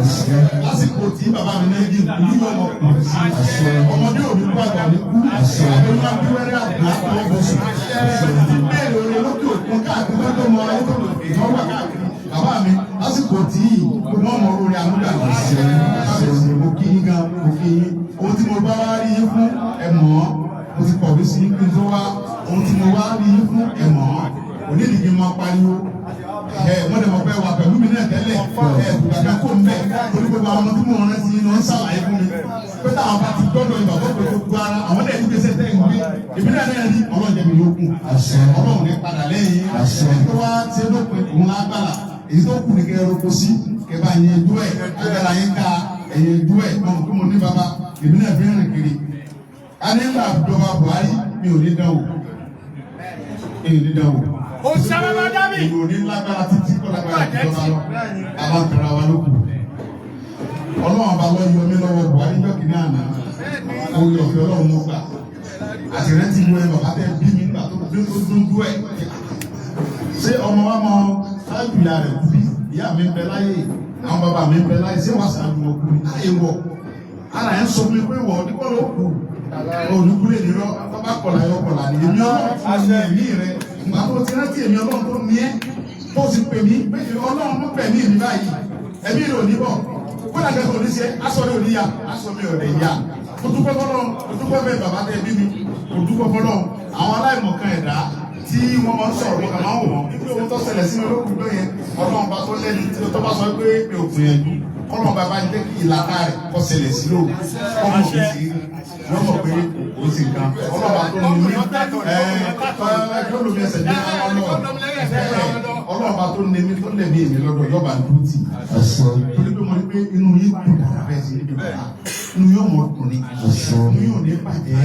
Lásìkò tí bàbá mi náà yí ìlú yóò mọ̀ kù sí. Ọmọdé ò ní kú, àgbà ní kú. Àbẹ̀wò abíwẹ́rẹ́ àgbà tó bọ̀ sùn. Ti bẹ́ẹ̀ lórí lókè òkun káàkiri tó mọ Ayétòrò ìtọ́wà káàkiri. Bàbá mi lásìkò tí wọ́n mọ orí amúgbà kábíyèsí mo kí yín gan, mo kí yín. Ohun tí mo bá wá rí yín fún ẹ mọ̀ ọ́. Mo ti kọ̀wé sí yín kí n tó wá. Ohun tí mo wá rí yín fún ẹ mọ̀ ọ́. Onídìí máa pariwo. Ẹ wọ́n dẹ̀ mọ̀ pé wà pẹ̀lú mi náà tẹ́lẹ̀. Ẹ gbàgbé kò ń bẹ̀. Torí gbogbo àwọn ọmọ tí mò ń rántí yín ni wọ́n ń ṣàlàyé fún mi. Pé táwọn bá ti gbọ́dọ̀ ìgbà tó pé gbogbo ara àwọn dẹ̀ ní gbèsè tẹ́ ń gbé. Èmi náà náà rí Ọlọ́run jẹ́ mi lókun. Ọlọ́run ní padà lẹ́yìn. Ẹni tó wá ṣe lópin òun lágbára. Èyí tó kù ní kẹ́ ẹrọko sí. Kẹ́ bá yẹn dú ẹ̀. Agbára yín ká ẹ̀yẹ dú ẹ̀. Mọ̀ pé mo ní baba. Èmi náà fi ń rìn kiri. A ní nígbà ìjọba Buhari mi ò ní dánwò. Mi ò ní dánwò. Èmi ò ní lágbára títí kọ́ lágbára ìjọba lọ. Àwa tẹ̀ra wa ló kù. Ọlọ́run ọba lọ yọ mí lọ́wọ́ Buhari jọ́ kìíní àná. Orí ọ̀fẹ́ Ọlọ́run mo gbà. Àtìrẹ́tì wo ẹ bàbá tẹ bí mi nígbà tó dúdú ẹ̀. Ṣé ọmọ wa mọ ṣáájú ìyá rẹ̀ kú bí? Ìyá mi ń bẹ láyé, àwọn bàbá mi ń bẹ láyé, ṣé wàá ṣáájú wọn kú ni? Láyé wọ̀. Ara ẹ̀ ń sọ fún mi pé wọ̀ ní kọ́ ló kù. Olùkúlẹ̀ nírọ̀, tọ́ba kọ̀là yọ kọ̀là ni. Èmi Ọlọ́run fún mi ẹ̀mí rẹ̀. Ìgbà tó ti rántí èmi Ọlọ́run tó ní ẹ́, tó sì pè mí, pé Ọlọ́run ló pẹ̀ mí mi báyìí. Ẹ̀mí rẹ̀ ò ní bọ̀. Kódà kẹ́kọ̀ọ́ ò ní ṣe, aṣọ rẹ̀ ò ní ya, aṣọ mi ò lè ya. Mo dúpẹ́ fọlọ́run, mo dúpẹ́ bẹ́ẹ̀ bàbá tẹ bí mi, mo dúpẹ́ fọlọ́run. Àwọn aláìmọ̀kan ẹ̀dá tí wọ́n máa ń sọ̀rọ̀ wọn kà máa ń wò wọ́n. Nígbà ohun tó ṣẹlẹ̀ sí mi lókùn ló yẹn, Ọlọ́run bá tó lẹ́ni tí tó bá sọ pé mi ò gbìyànjú. Kọ́lọ́run bá bá jẹ́ kí ìlànà rẹ̀ kó ṣẹlẹ̀ sí lóru. Kọ́mọ̀ kò sí wọ́n mọ̀ pé kò sí nǹkan. Ọlọ́run bá tó ní mí. Ẹ ẹ kí olùmí ẹsẹ̀ ní ọlọ́run. Ọlọ́run bá tó tó ní mi tó lẹ̀mí èmi lọ́dọ̀ yọba ń dúró tì. Torí pé mo rí pé inú yín dùn dáadáa bẹ́ẹ̀ sí níbi bàbá. Inú yóò mọ̀ dùn ni. Inú yóò ní bàjẹ́.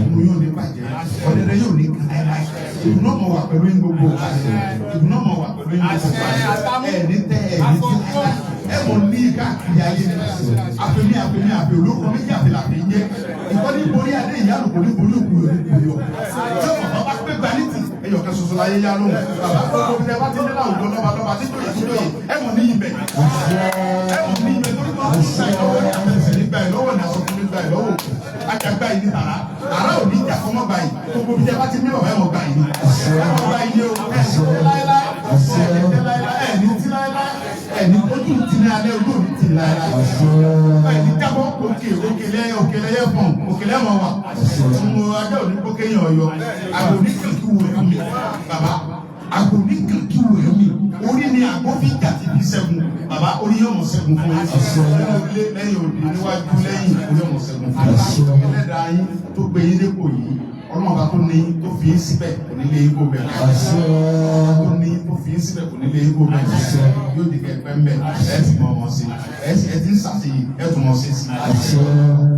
Inú yóò ní bàjẹ́. Ọ̀dẹ̀dẹ̀ yóò ní kàn láéláé. Ìdùnnú ọmọ wà pẹ̀lú yín gbogbo ìgbà. Ìdùnnú ọmọ wà pẹ̀lú yín gbogbo ìgbà. Ẹ̀ ní tẹ́ ẹ̀ ní tí ẹ mọ̀ ní káàkiri ayé ni. Àfẹ̀mí àfẹ̀mí àfẹ̀ olóko méjì àfẹ̀làfẹ̀ ń jẹ́. Ìkọ́ni borí adé ìyá àlùkò ní borí òkú yòó ní borí ọ̀. Tí ọ̀pọ̀ bá pé gbanítì ẹyọ kan ṣoṣo láyé yá lóhùn. Bàbá gbogbo bí ẹ bá ti ní láwùjọ lọ́ba lọ́ba tíjòyè tíjòyè ẹ mọ̀ ní ibẹ̀. Ẹ mọ̀ ní ibẹ̀ torí wọn kún gbà ìlọ́wọ́ ní àfẹsẹ̀ nígbà ìlọ́wọ́ ní aṣọ fún nígbà ìlọ́wọ́ òkú. Ajagba yìí ní tàrá. Tàrá ò ní jà fọmọ gbà yìí. Gbogbo bí ẹ bá ti ní bàbá ẹ mọ̀ gbà yìí. Ẹ mọ̀ gbà yìí o. Ẹ ní tẹ́ láéláé. Ẹ ní tẹ́ láéláé. Ẹ ní tí láéláé. Ẹ ní ojú ti ní alẹ́ ojú òní ti láéláé. Ẹ ní jábọ́ òkè òkè lẹ́yẹ òkè lẹ́yẹ fọ̀n òkè lẹ́mọ̀ wà. Mo ajá òní gbókè yàn ọ̀yọ́. Àgbò ní kàkí wò ẹ́ mi. Bàbá àgbò ní kàkí wò ẹ́ mi. Orí ni àgbò fi jà ti fi ṣẹ́gun. Bàbá orí yóò mọ̀ ṣẹ́gun fún yín. Nínú ilé lẹ́yìn òdì níwájú lẹ́yìn orí yóò mọ̀ ṣẹ́gun fún yín. Ẹlẹ́dàá yín tó gbé yín dépò yìí. Ọlọ́run ọba tó ní tó fi yín síbẹ̀ kò ní lé yín kó bẹ̀. Tó ní tó fi yín síbẹ̀ kò ní lé yín kó bẹ̀. Yóò di kẹ̀kẹ́ ń bẹ̀. Ẹ ti mọ̀ ọ́ sí. Ẹ ti ń ṣàṣeyìí ẹ tún mọ̀ sí sí.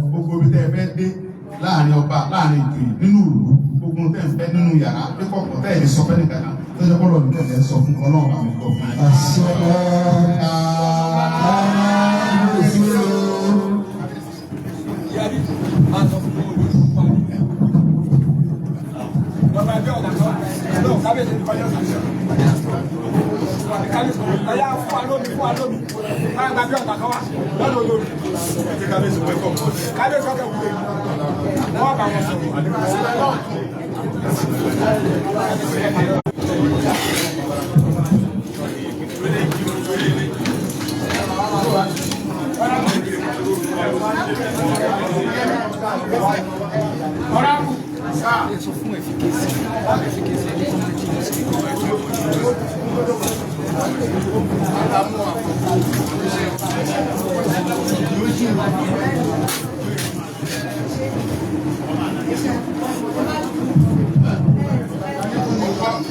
Gbogbo ibi tẹ́ ẹ fẹ́ dé láàrin ọba láàrin ìjòyè nínú ìlú gbogbo tẹ́ ń fẹ́ nínú yàrá nípọ̀pọ̀ tẹ́ ẹ̀ lè sọ fẹ́ nìkan kan tó ṣe kọ́ lọ́dún tẹ́ ẹ̀ sọ fún Ọlọ́run àmì gbọ́ fún yín.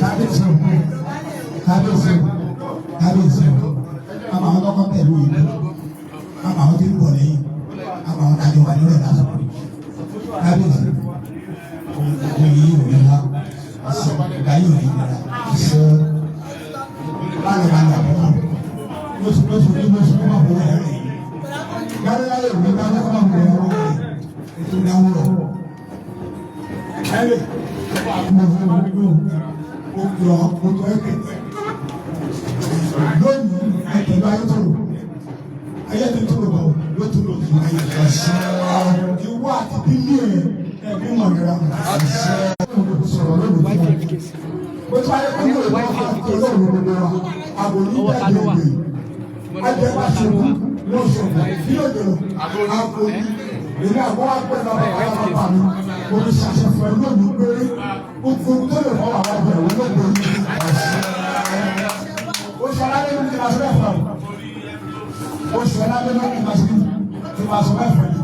Kábíyèsí o, kábíyèsí o, kábíyèsí o, àmọ́ àwọn tọkọ pẹ̀lú ìlú, àmọ́ àwọn tí ń bọ̀ lẹ́yìn, àmọ́ àwọn tàjọ wà lórí ẹ̀dá sọ̀rọ̀. Kábíyèsí, òun yìí ò ní wá, ìgbà yìí ò ní nira, báyọ̀ bá lọ àbọ̀ lóṣù lóṣù ní lóṣù kó má bọ̀ ẹ̀rọ yìí. Gbadé òwe bá kó má bọ̀ ẹ̀rọ yìí, ètò ìdáwó rọ̀. Ẹ̀rẹ̀ mo fẹ́ wọ́n gbogbo ọkọ ẹkẹ lónìí ẹtẹlú ayétòrò ayétòrò bá yóò tó lò fún ayé ìwọ àti bílí ẹ ẹbí mọ̀nira sọ̀rọ̀ lónìí fún ẹ o tí wàá yẹ kó lóye wọn fà tó lónìí gbogbo wa àbò ní bẹ́ẹ̀ gbé ẹjẹ bá ṣubú lóṣù bí òjò àbò ní èmi àbọ̀ wá pẹ́ lọ́wọ́ bàbá mi mo ti ṣàṣẹ fún ẹ lónìí pé gbogbo tó lè fọwọ́ àwọn ọbẹ̀ wọn ló gbòòrò. Oṣù alálẹ́ ló ti máa sọ bẹ́ẹ̀ fún ọ. Oṣù alálẹ́ ló ti máa sọ ti máa sọ bẹ́ẹ̀ fún ẹ.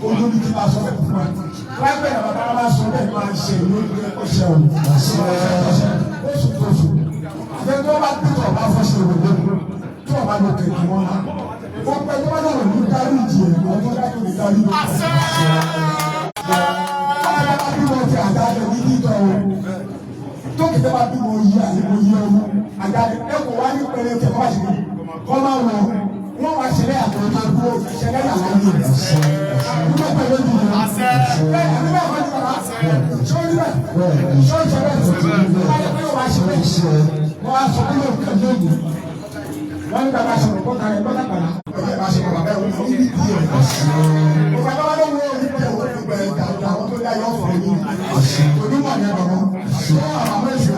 Olórí ti máa sọ bẹ́ẹ̀ fún ẹ. Láìpẹ́ ìyàbá bá máa sọ bẹ́ẹ̀ máa ṣe lórí ọṣẹ òun. Oṣù tóṣù. Àfẹ́ tó bá tó ọba fọ́ṣẹ̀ òun tó ọba ló kẹ̀kẹ́ wọn náà. Ó pẹ́ tó bá lọ́rọ̀ ní dárí ìjì ẹ̀ lọ́jọ́ dájú ní dárí lórí. Bímọ ti àdáyé ní títọ́ o. Tókè tó bá bímọ yí àyẹ̀wò yí ọmọ. Àdáyé ẹ kò wá ní pẹ̀lẹ́ tẹ kọ́ bá ṣe kí. Kọ́ máa wọ wọ́n wá ṣẹlẹ̀ àtọ̀tọ̀ dúró ṣẹlẹ̀ yàrá yìí. Nígbà pẹ̀lú ìdìbò. Bẹ́ẹ̀ ni bẹ́ẹ̀ kọ́ ni bàbá. Ṣé o ní bẹ́ẹ̀? Ṣé o ṣe bẹ́ẹ̀? Báyọ̀ pé wàá ṣe bẹ́ẹ̀. Wọ́n á sọ pé yóò kẹ́ lónìí. Wọ́n ní bàbá sọ̀rọ̀ kó kalẹ̀ gbọ́dọ̀ gbàlá. Ọ̀yẹ́ bá ṣe bàbá bẹ́ẹ̀ wọ́n ní ìdí ẹ̀. Òfò àbáwá ló wọ orí bẹ́ẹ̀ wọ́n fi gbẹ̀rẹ̀ ìjà àwọn tó dá yọ̀ fún yín. Onímọ̀ ní bàbá. Ṣé àwọn èso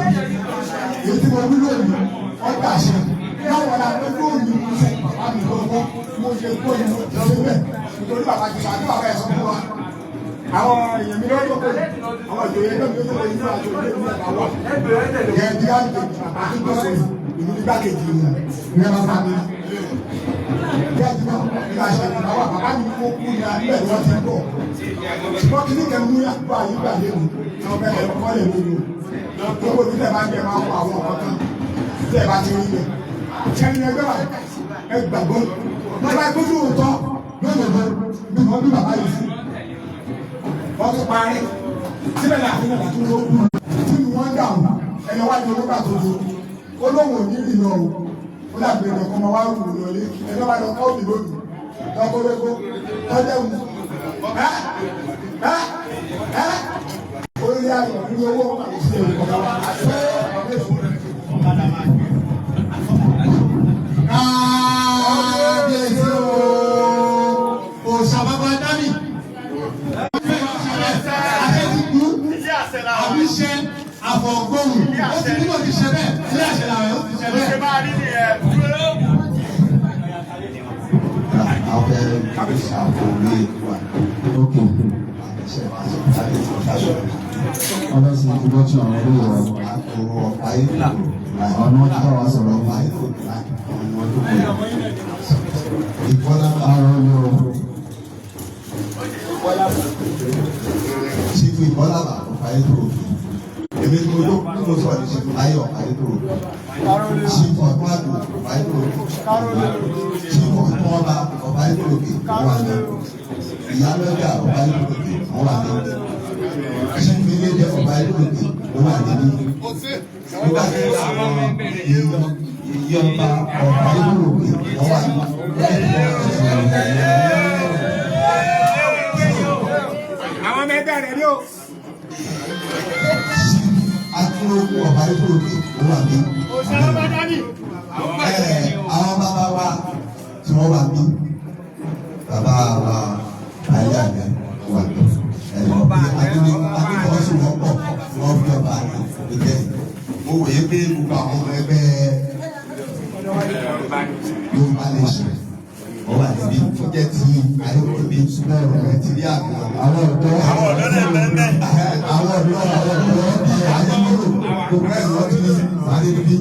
èyí tí mo wí lónìí ọ̀dà ṣe. Láwọn ará lójú òní mo ṣe bàbá mi lọ́wọ́ mo ṣe kó inú ṣe bẹ́ẹ̀. Nítorí bàbá ti sọ àti bàbá ẹ̀ sọ fún wa. Àwọn èèyàn mi lọ́jọ́ pé àwọn ìjòyè náà mi lọ́jọ́ ìlú àti òde ìlú ẹ̀ka wà. Ìyẹn bí á lè àdúgbò sọ̀rọ̀ ìlú igbákejì mi ní ẹ bá bá mi. Bí a ti bá ìlú àṣẹ ìgbà wà bàbá mi kó kú ní alẹ́ ni wọ́n ti ń bọ̀. Ṣùgbọ́n kí ní kẹ́ mú yàgbọ́ àyígbà lẹ́nu àwọn bẹ́ẹ̀ lọ kọ́ lè lóru. Gbogbo ìdílé máa ń jẹ máa kọ àwọn ọ̀kan kan. Tẹ́ ẹ bá ti rí bẹ́ẹ̀. Ṣẹ́ni ẹgbẹ́ wa ẹ gbàgbọ́. Bàbá ìgbójú òótọ́ lódodo bí wọ́n bí bàbá yìí sí. Wọ́n tún parí. Síbẹ̀ ní àfihàn àti olóògùn. Tí wọ́n ń dàrú, ẹ̀yọ́ wájú olóògbà tó do. Olóhùn ò ní rìn lọ o. Ó dàbí ẹ̀dọ̀ kan máa wá rù lọlé. Ẹ̀yọ́ bá lọ kọ́ òbí lónìí. Tọ́kọ́lógó, tọ́jẹ́wù. Ẹ́ ẹ́ ẹ́ orí ayọ̀ ní owó àti èrò wa. Kábíyèsí o, òòṣà bàbá dání. Àṣẹ ti kú, àbíṣe àfọ̀gbóhùn, ó ti nílò ti ṣe bẹ́ẹ̀, ilé àṣẹ làwọn ó ti ṣe bẹ́ẹ̀. Ọbẹ̀ sí introduction àwọn olóyè wa. Àwọn ni wọ́n ti bá wa sọ̀rọ̀. Àwọn olóyè Ṣífù Ìbọ́làbà Ọ̀fàyétòrò. Èmi ni mo tó mo sọ ní Ṣífù Láyọ̀ Ọ̀fàyétòrò. Ṣífù Ọ̀túnàdù Ọ̀fàyétòrò. Ṣífù Ọ̀túnọba Ọ̀fàyétòrò kè wọ́n wà ní. Ìyálọ́jà Ọ̀fàyétòrò kè wọ́n wà ní. Ṣífù Ilédè Ọ̀fàyétòrò kè wọ́n wà níbí. Nígbà tí àwọn ìyọba Ọ̀fàyétòrò kè wọ́n wà ní. Àwọn ọmọ ẹgbẹ́ rẹ̀ ni ó. Akéròkù Ọ̀fàyétòrò kè wọ́n wà ní. Òṣèlú bá dání. Àwọn bàbá wa tí wọ́n wà bí bàbá wa ayé àgbẹ̀ wà bí adúlé adúfọ́sowọ́pọ̀ wọ́n fi ọba ìjẹ́. Mo wòye pé gbogbo àwọn ọmọ ẹgbẹ́ Yorùbá Nation wọ́n wà níbí tó jẹ́ ti ayélujára ẹ̀ ti rí àgbẹ̀ àwọn ọ̀dọ́ àwọn ọ̀dọ́ náà bẹ́ẹ̀ àwọn ọ̀dọ́ àwọn ọ̀dọ́ bí ayélujára gbogbo ẹ̀ lọ́ọ́ ti sáré níbí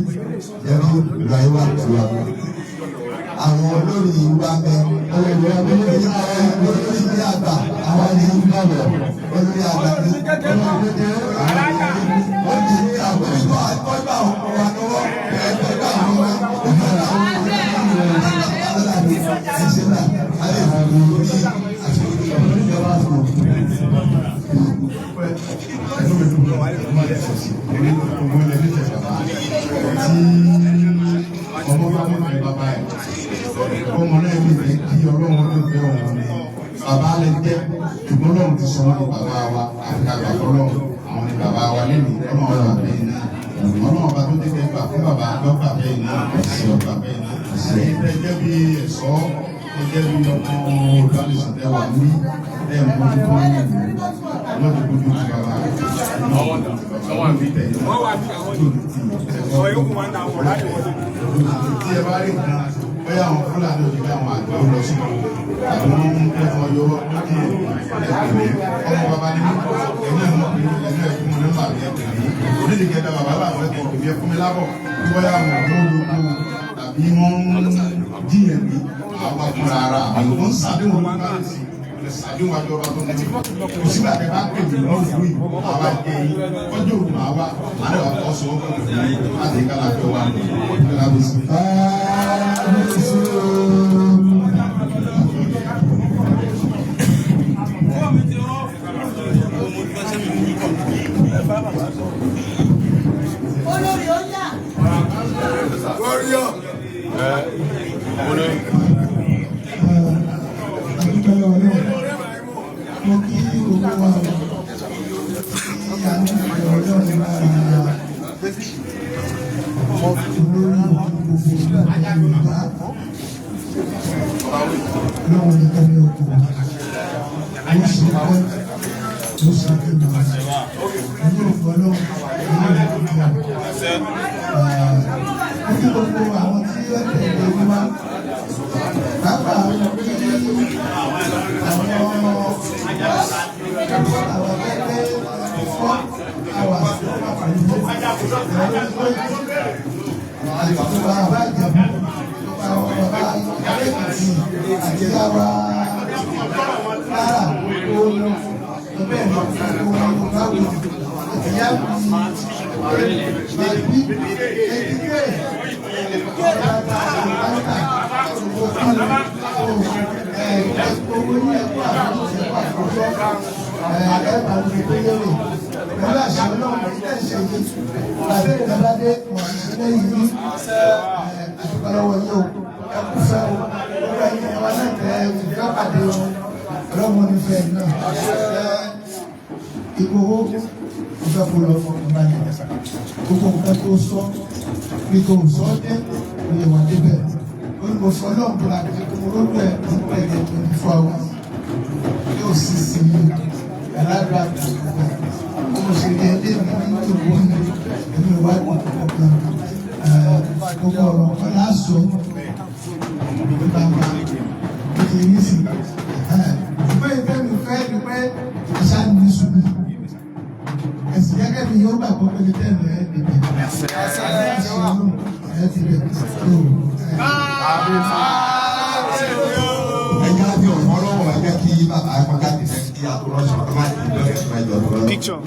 ẹ̀rọ ìlú ayé wà tí wà. Àwọn olórí wa bẹ olórí olórí ní àgbà àwọn ní ìbọ̀wọ̀ olórí àgbà ní olórí ó ti ní àwọn ìlú àtọ́jú àwọn ọmọ wa lọ́wọ́ ẹ̀ẹ́dọ́jú àwọn ọmọ wa ìfẹ́ àwọn ọmọ ẹ̀ṣẹ̀ náà alẹ́ lórí àti ìjọba fún Tí ọmọ bá nífẹ̀ẹ́ bàbá ẹ̀, ọmọ náà nífẹ̀ẹ́ kí Ọlọ́run nífẹ̀ẹ́ òun ni bàbá lè jẹ́, ṣùgbọ́n Ọlọ́run ti sọ wọ́n ní bàbá wa, àfi ká gbà fọlọ́run. Àwọn ni bàbá wa lẹ́nu Ọlọ́run bàbá bẹ́ẹ̀ náà. Ọlọ́run ọba tó dé gbà fún bàbá lọ́gbà bẹ́ẹ̀ náà, ọgbà bẹ́ẹ̀ náà. Èyí tẹ́ jẹ́ bí ẹ̀ṣọ́, tẹ́ jẹ́ bí ọmọ olùbánisọ̀ tẹ́ wà ní ẹ̀ mójútó ní ìlú. Ọlọ́run kójú ti bàbá. Ọlọ́run fi tẹ̀yìn náà. Tí ẹ bá rí nǹkan, bóyá àwọn Fúlàní ò ní ká àwọn àgbẹ̀ ó lọ sí àbí wọ́n ń fẹ́ fún ọyọ́ lókè ẹ̀pẹ̀ mi, ọmọ bàbá ni mí, ẹ̀yìn ẹ̀ mọ̀ pé ẹ̀yìn ẹ̀ fún mi nọ́mbà mi ẹ̀pẹ̀ mi. Onídìí kẹta bàbá làwọn ẹ̀kọ́ pè mí, ẹ fún mi lábọ̀ bí bóyá àwọn ọ̀dọ́ olóko tàbí wọ́n ń jiyàn mí, àwọn afúnra ara àbí wọ́n ń sàdéhùn lórí káàdì sàdéhùn àjọ ọba tó ní. Kò sígbà tẹ bá pè mí lọ́rùn fún yìí, àwa jẹ yín ọjọ́ òru màá wá màá dẹ̀ wá fọ́ sọ ọ́ pẹ̀lú láti kálá fẹ́ wá lábẹ́sí. Kábíyèsí o. Olórí ó yà. Adúpẹ́ lọ́wọ́ náà. Mo kí gbogbo wa o. Tí a ní ìfẹ́ Ọlọ́run lára olórí gbogbo Yorùbá. Ọlọ́run ní kẹ́mi òkú. Ó ṣe pẹ́, ó ṣe kéde. Inú òfò Ọlọ́run ní ìlú ìjọba. Mo kí gbogbo àwọn tí ó tẹ̀lé wá. Pàápàá àwọn tí àwọn ẹgbẹ́ 4 hours ló wà pẹ̀lú àti bàbá Ìjẹ̀bú, àwọn bàbá Èkìtì àti àwa lára òun bẹ́ẹ̀ ni gbogbo báwo àti yá bàbí èkìtì. Owó ní ẹ̀kọ́ àbúrò ẹ̀kọ́ àkọ́kọ́ ẹ̀ máa ń gbé lérè pẹ̀lú àṣẹ Ọlọ́run ilé ẹ̀ṣẹ̀ yìí tàbí ìdábàdé wọ̀n lẹ́yìn yìí àdúgbò lọ́wọ́ yìí o ẹkú fẹ́ o gbogbo ẹ̀yin ẹ̀wọ̀n náà tẹ ìfẹ́ pàdé o Ọlọ́run onífẹ́ náà Ìgbòho ìfẹ́ kó lọ fọkàn balẹ̀ gbogbo nǹkan tó sọ bí kò sọ dé òye wà débẹ̀ ó ní mo fọ náà búra pé mo lójú ẹ̀ ń pẹ̀lẹ́ 24 hours yóò sì sí i aládùá tó mo ṣe rí ẹdẹ mi ní tòwó mi èmi ò wá ní ọkàn gbogbo ọ̀rọ̀ kan lásọ ní gbangba ó ti rí sí ṣùgbọ́n ìfẹ́ mi fẹ́ ni pé àṣà ní sùúrù ẹ̀sìn gẹ́gẹ́ bí yóò gbàgbọ́ pé ní tẹ́lẹ̀ ẹ̀ dìbẹ̀ ẹ̀ ti bẹ̀ tó. Ẹ já bí ọ̀fọ́ lọ́wọ́, ẹ jẹ́ kí bàbá ẹ kọjá ti fẹ́ kí àtúrọ̀ṣọ̀ tó bá ti lọ́kẹ́ tó bá jọ tó lọ́wọ́. Picture.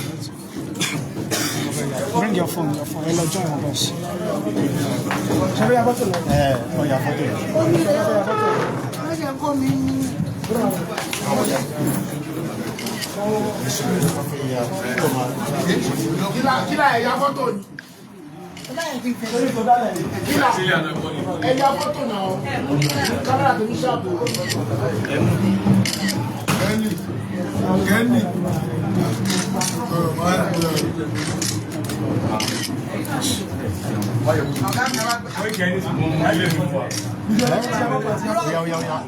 Bring your phone, your phone. Hello, join us. Ṣé bí abọ́tò lọ? Ẹ ọ̀yà fọ́tò. Wọ́n ṣe kó mi ní. Kílà ẹ̀yà fọ́tò ni. Kílà ẹ̀yà fọ́tò náà. Kámẹ́rà tó ní ṣáàpù. Kenny. Kenny. Oya, oya, oya.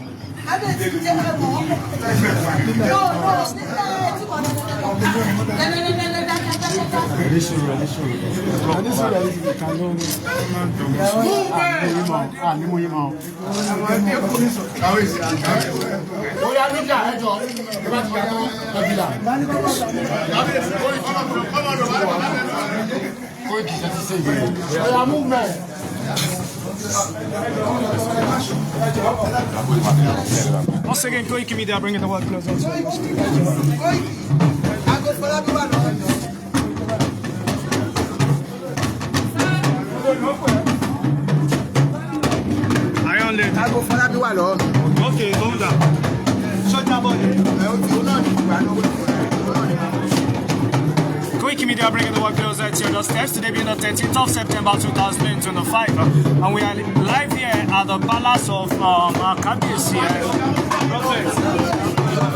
Kábíyèsí jẹ́ ẹ̀mọ́. Yóò lọ nígbà tí wọ́n Ẹni sùúrù, ẹni sùúrù. Ní mú yín mọ́. Oya níjà ẹjọ́ ẹ bá ti yàtọ̀ ẹbílà. Oya movement. Once again, Koiki Media bringing the world closer to you. Aago Fọlábí wà lọ́wọ́ jọ. Iron Lady. Aago Fọlábí wà lọ́wọ́ mi. Okay, hold on. Ṣọ́jà bọ́ọ̀lù. Ẹ ó ti ó náà ní ìgbà náà ó náà ní. Koiki Media bringing the world closer to your doorsteps. Today being the 13th of September 2025, and we are live here at the palace of Kabiyesi. Prophet.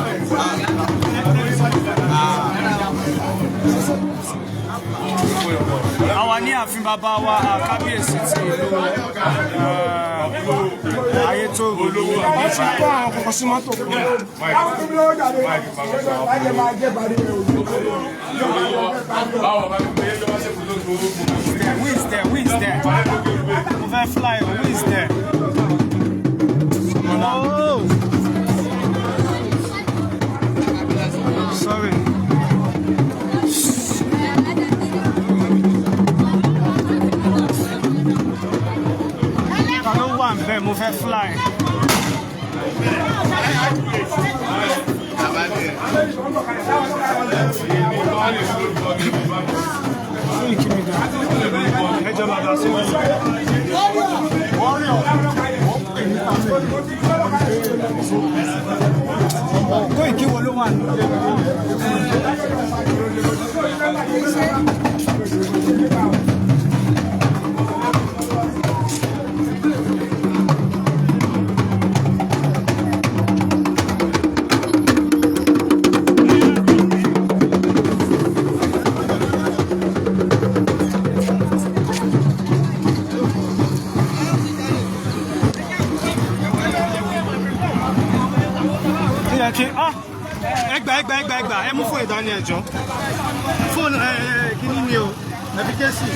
Àwa ní ààfin bàbá wa Kábíyèsí ti ìlú Ayétòrò ní Wọ́n ti kó àwọn kọ̀ọ̀kan sí mọ́tò. Àwọn tó ń lọ́wọ́ jáde, wọ́n máa jẹ́ parí rẹ̀ òjò. Who is there? Who is there? Mo fẹ́ fly o, who is there? Oh. Sorry. Ta ló wà ń bẹ̀? Mo fẹ́ fly. Koiki Media. Ẹ jẹ́ bàbá sí wọn. Koiki wo ló wà ní? Ó yẹ kí ah ẹgbà ẹgbà ẹgbà ẹgbà ẹ mú fóònù ìdání ẹjọ fóònù ẹ ẹ kíní ni o ẹ fi ké sí.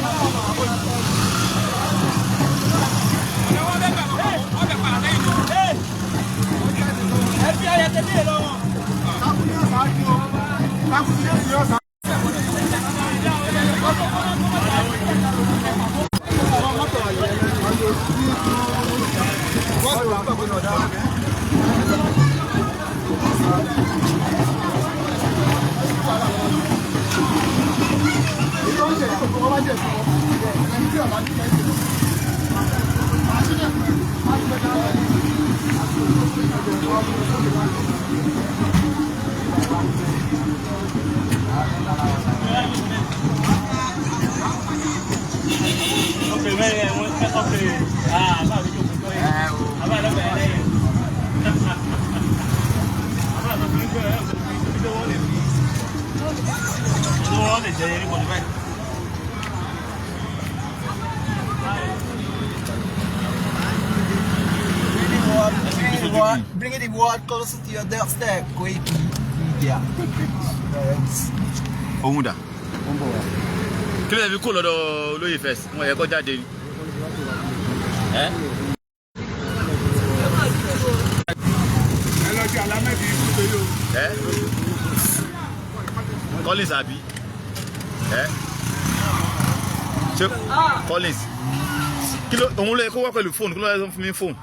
Bring the world closer to your doorstep, Koiki Media. Ohun dà. Kí ló yẹ fi kó lọ́dọ̀ olóyè first? Wọ́n yẹ kó jáde ni. Ẹ́ ẹ́ Collins àbí? Ẹ́ ṣé Collins? Kí ló òun ló yẹ kó wá pẹ̀lú fóònù? Kí ló yẹ kó fún mi fóònù?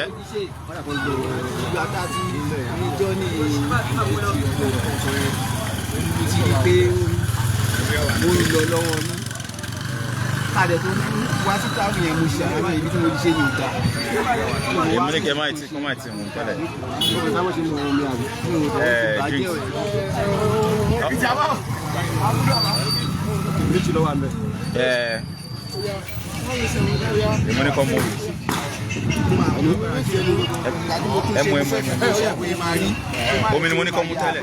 Ẹ́ Ìgbà tá a ti níjọ́ ní mo ti rí pé ó ń lọ lọ́wọ́ ní. Kàdé tó wá sí táwọn yẹn mo ṣe àwọn ibi tí mo ti ṣe ní ìta. Èmi ní kẹ́ máa ti kọ́ máa ti mú tẹ́lẹ̀. Ẹ drinks. Ẹ èmi ní kọ́ mú ẹ mú ẹ mú ẹ mú omi ni mo ní kọ́ mú tẹ́lẹ̀.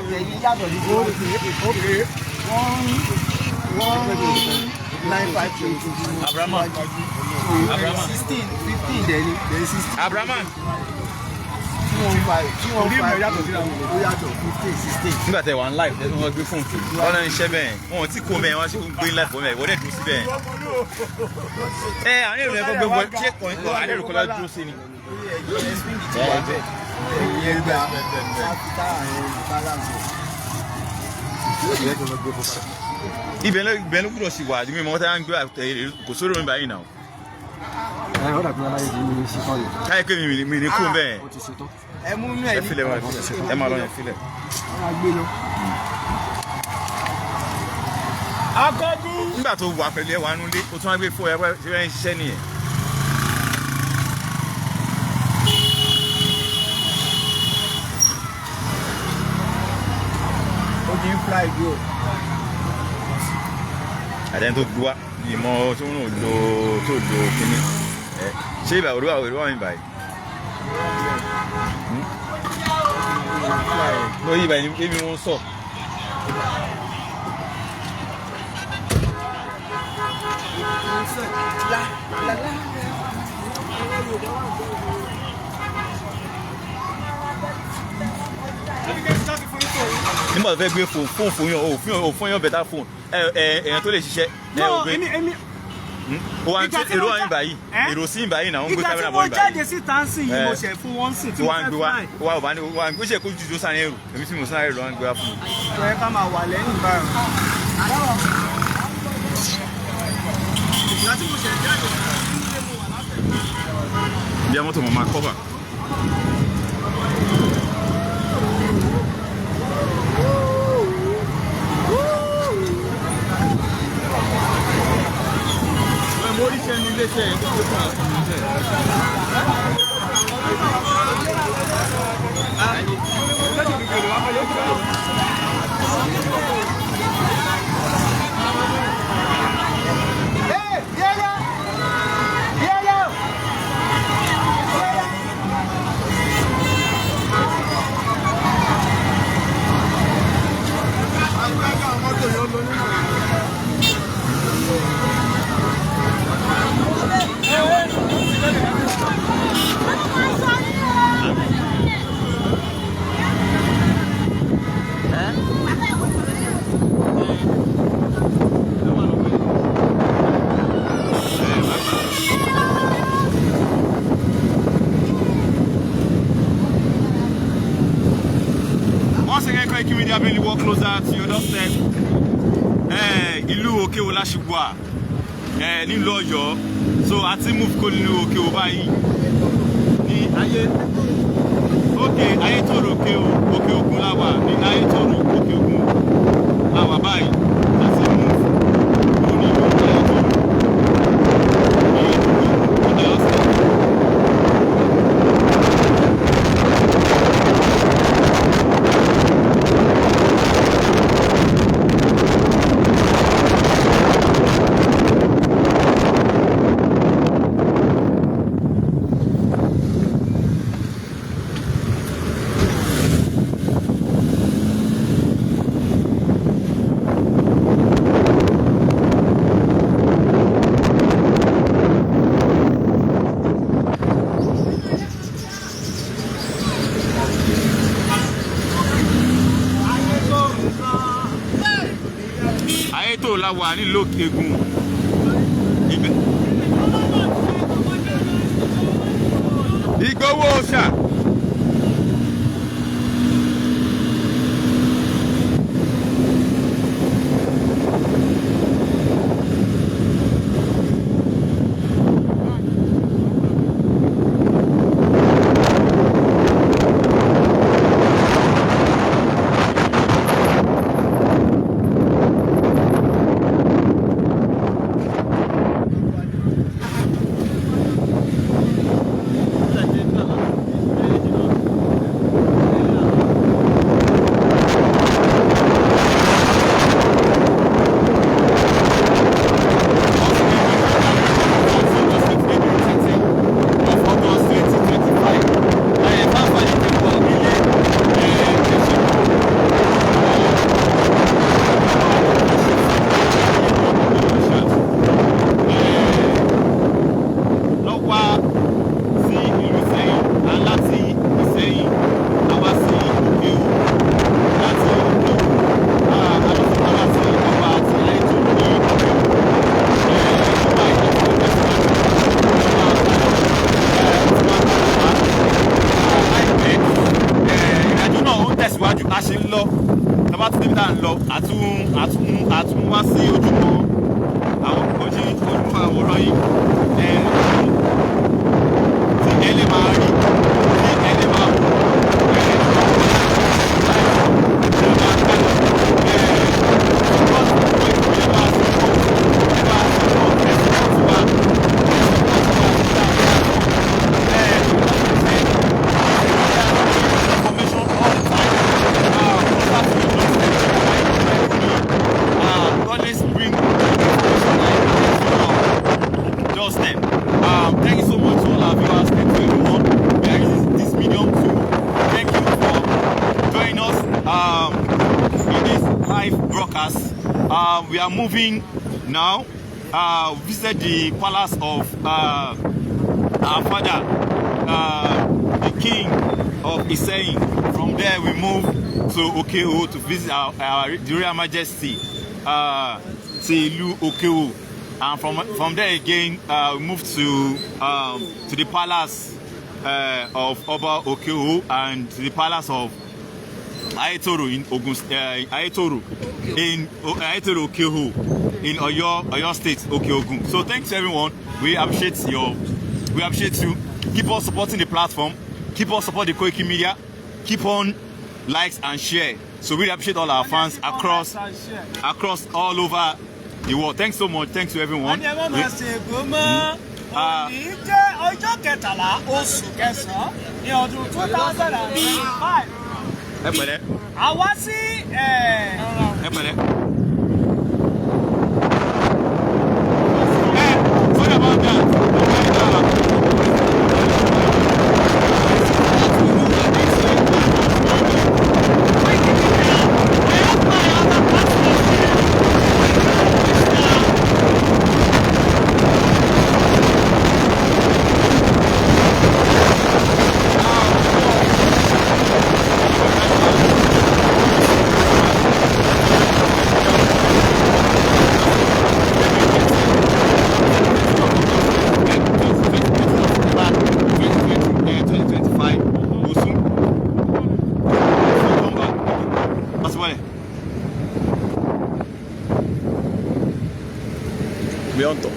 Abraham Abraham 16, 15 dẹ̀ ni, then 16. Abraham. 215, 215, ó yàtọ̀ 15, 16. Nígbà tẹ wà ń live ẹ tún wọn gbé fóònù wọn náà ń ṣe bẹ́ẹ̀, wọn ò tí kó mẹ́ẹ̀, wọn ṣe ń gbé live fún mẹ́ẹ̀, wọ́n dẹ̀ dúró síbẹ̀. Ẹ àwọn èrò ẹ̀kọ́ gbé wọ́n ṣé kàn kọ́ àdéhùn kọ́lá dúró sí ni. Ibẹ̀ ló gbúdọ̀ sí wà ní mímọ́ tá à ń gbé kò sóró mi báyìí náà. Káyọ̀ pé mi ní kú bẹ́ẹ̀. Ẹ mú inú ẹ Ẹ filẹ̀ wá, ẹ máa lọ yẹn filẹ̀. Akọ́gún. Nígbà tó wà pẹ̀lú ẹwà nulẹ̀, o tún wá gbé fún ẹ ṣe fẹ́ ń ṣiṣẹ́ nìyẹn. Ó ti ń fly go. Àdéhùn tó gbé wá ìmọ̀ tó ń lò tó lò kínní. Ṣé ìbà òrùwà òrùwà mi báyìí? Lórí ìbà ni èmi wọn sọ. Nígbà tó fẹ́ gbé fóònù fóònù fún yàn, ò fún yàn, ò fún yàn better phone. Ẹ ẹ èèyàn tó lè ṣiṣẹ́. No, èmi èmi. Ó wá ń tẹ èrò wà ní báyìí, èrò sí ìbáyìí náà, ó ń gbé Ìgbà tí kámẹ́rà mo bọ̀ ní báyìí. jáde síta ń sìn yìí, mo ṣẹ̀ fún wọn sìn tí mo Wà ń fẹ́ gbé wá, fly. wà ò bá ní wà ń gbé ṣe kó jù tó sáré èrò, èmi tí mo sáré èrò wà ń gbé wá fún mi. Ẹ ká máa wà lẹ́yìn báyìí. Ìgbà tí mo ṣẹ̀ jáde Bí a mọ́tò mọ̀ máa cover. Mo rí sẹ́nu iléeṣẹ́ yẹn tó fún àwọn iléeṣẹ́. Hey, yeah, yeah. Yeah, yeah. Once again, Koiki Media bring the work closer to your doorstep. Ìlú Òkè-Òwò la ṣì wà nílùú Ọ̀yọ́, so a ti move kó nínú Òkè-Òwò báyìí ní ayé òkè Ayétòrò Òkè Ògùn la wà ní Ayétòrò Òkè Ògùn la wà báyìí, a ti move kó nínú Ayétòrò ní Ọ̀yọ́ State. la wà nílùú Òkè Ògùn ibẹ̀. Ìgbòho Òòṣà. Lọ́wọ́ sí ìlú Ìsẹ́yìn, láti Ìsẹ́yìn a wá sí Òkè Ògùn, láti Òkè Ògùn a lọ sí palace ọba àti Ayétòrò ní Òkè Ògùn. Ọba ìjọba tẹ̀síwájú, ọba láìpẹ́ ìrìnàjò náà ó ń tẹ̀síwájú, a ṣe ń lọ tọ́ba tó débi tá à ń lọ, àtún wá sí ojúmọ́ àwọn ojú ojúmọ́ àwòrán yìí tí ẹ lè máa rí, tí ẹ lè máa wò, always bring information like doorstep. Thank you so much to all our viewers. Thank you everyone. We are using this medium to thank you for joining us in this live broadcast. We are moving now. Visit the palace of our father, the king of Iseyin. From there, we move to Okeho to visit our the Royal Majesty ti ìlú Okeho. And from there again, we move to the palace of Oba Okeho and to the palace of Ayetoro in Ogun, Ayetoro in Ayetoro Okeho in Oyo State, Okeogun. So thanks everyone. We appreciate you. Keep on supporting the platform. Keep on supporting the Koiki Media. Keep on likes and share. So we appreciate all our fans across all over the world. Thanks so much. Thanks to everyone. Wọ́n ní ẹ má máa ṣe ègbó mọ́. Òní jẹ́ ọjọ́ 13 oṣù kẹsàn-án ní ọdún 2005. Ẹ pẹ̀lẹ́. A wá sí Ẹ pẹ̀lẹ́. Sorry about that. We'll soon come back. What's the We on top.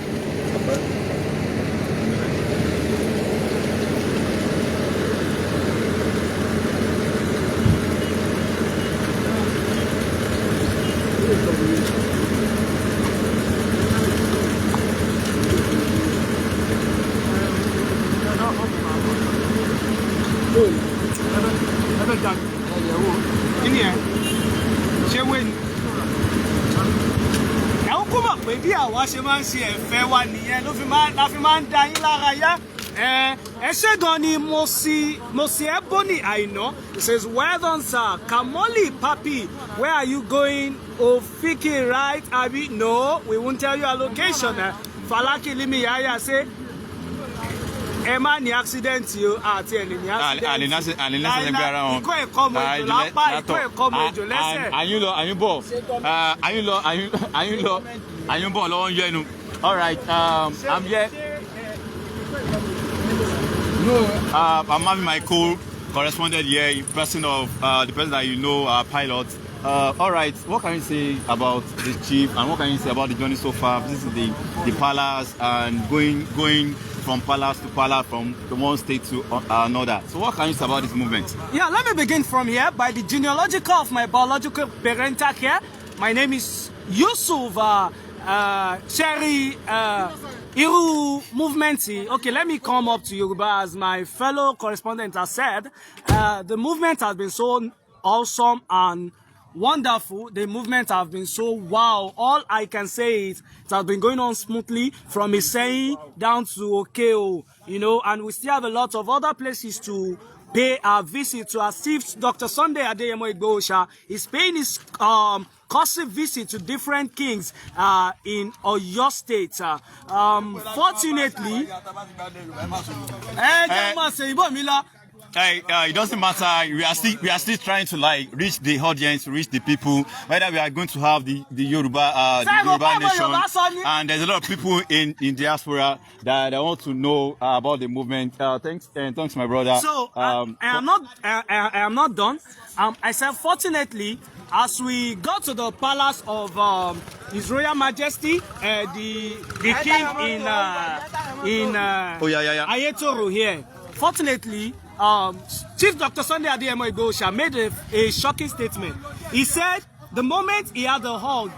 Kí ni ẹ ṣé wé ni. Ẹ ń kó mọ̀ pé bí àwa ṣe máa ń ṣe ẹ̀fẹ̀ wa nìyẹn ló fi máa la fi máa ń da yín lára yá. Ẹ ṣé gan ni mo sì Ebony Aina. He says, "Well done, sir. Kamoli Papi, where are you going? Ofiki, right? Abi, no, we won't tell you our location." Falaki Limi Yaya say, Ẹ má ní accident o, àti ẹ̀ lè ní accident. Àlè ní accident gbé ara wọn. Ikọ́ ẹ̀kọ́ ọmọ ìjò lápá, ikọ́ ẹ̀kọ́ ọmọ ìjò lẹ́sẹ̀. Àyún lọ, àyún bọ̀, àyún lọ, àyún lọ, àyún bọ̀ lọ́wọ́ ń yọ ẹnu. All right, I'm here. I'm having my co-correspondent here in person of the person that you know, our pilot. All right, what can you say about the chief and what can you say about the journey so far? This is the palace and going from palace to palace, from the one state to another. So what can you say about this movement? Yeah, let me begin from here by the genealogical of my biological parental care. My name is Yusuf Sherry Iru movement. Okay, let me come up to Yoruba. As my fellow correspondent has said, the movement has been so awesome and wonderful. The movement have been so wow. All I can say is it has been going on smoothly from Iseyin down to Okeo, and we still have a lot of other places to pay our visit to, as if Dr. Sunday Adeyemo Igboho is paying his courtesy visit to different kings in Oyo State. Fortunately, ẹ jẹ́ máa ṣe ìbọn mi lọ. Hey, it doesn't matter. We are still trying to like reach the audience, reach the people. Whether we are going to have the Yoruba nation, and there's a lot of people in diaspora that want to know about the movement. Thanks, and thanks, my brother. So I am not done. I said, fortunately, as we got to the palace of His Royal Majesty, the king in Oh, yeah. Ayetoro here. Fortunately, Chief Dr. Sunday Adeyemo Igboho made a shocking statement. He said the moment he had a hug,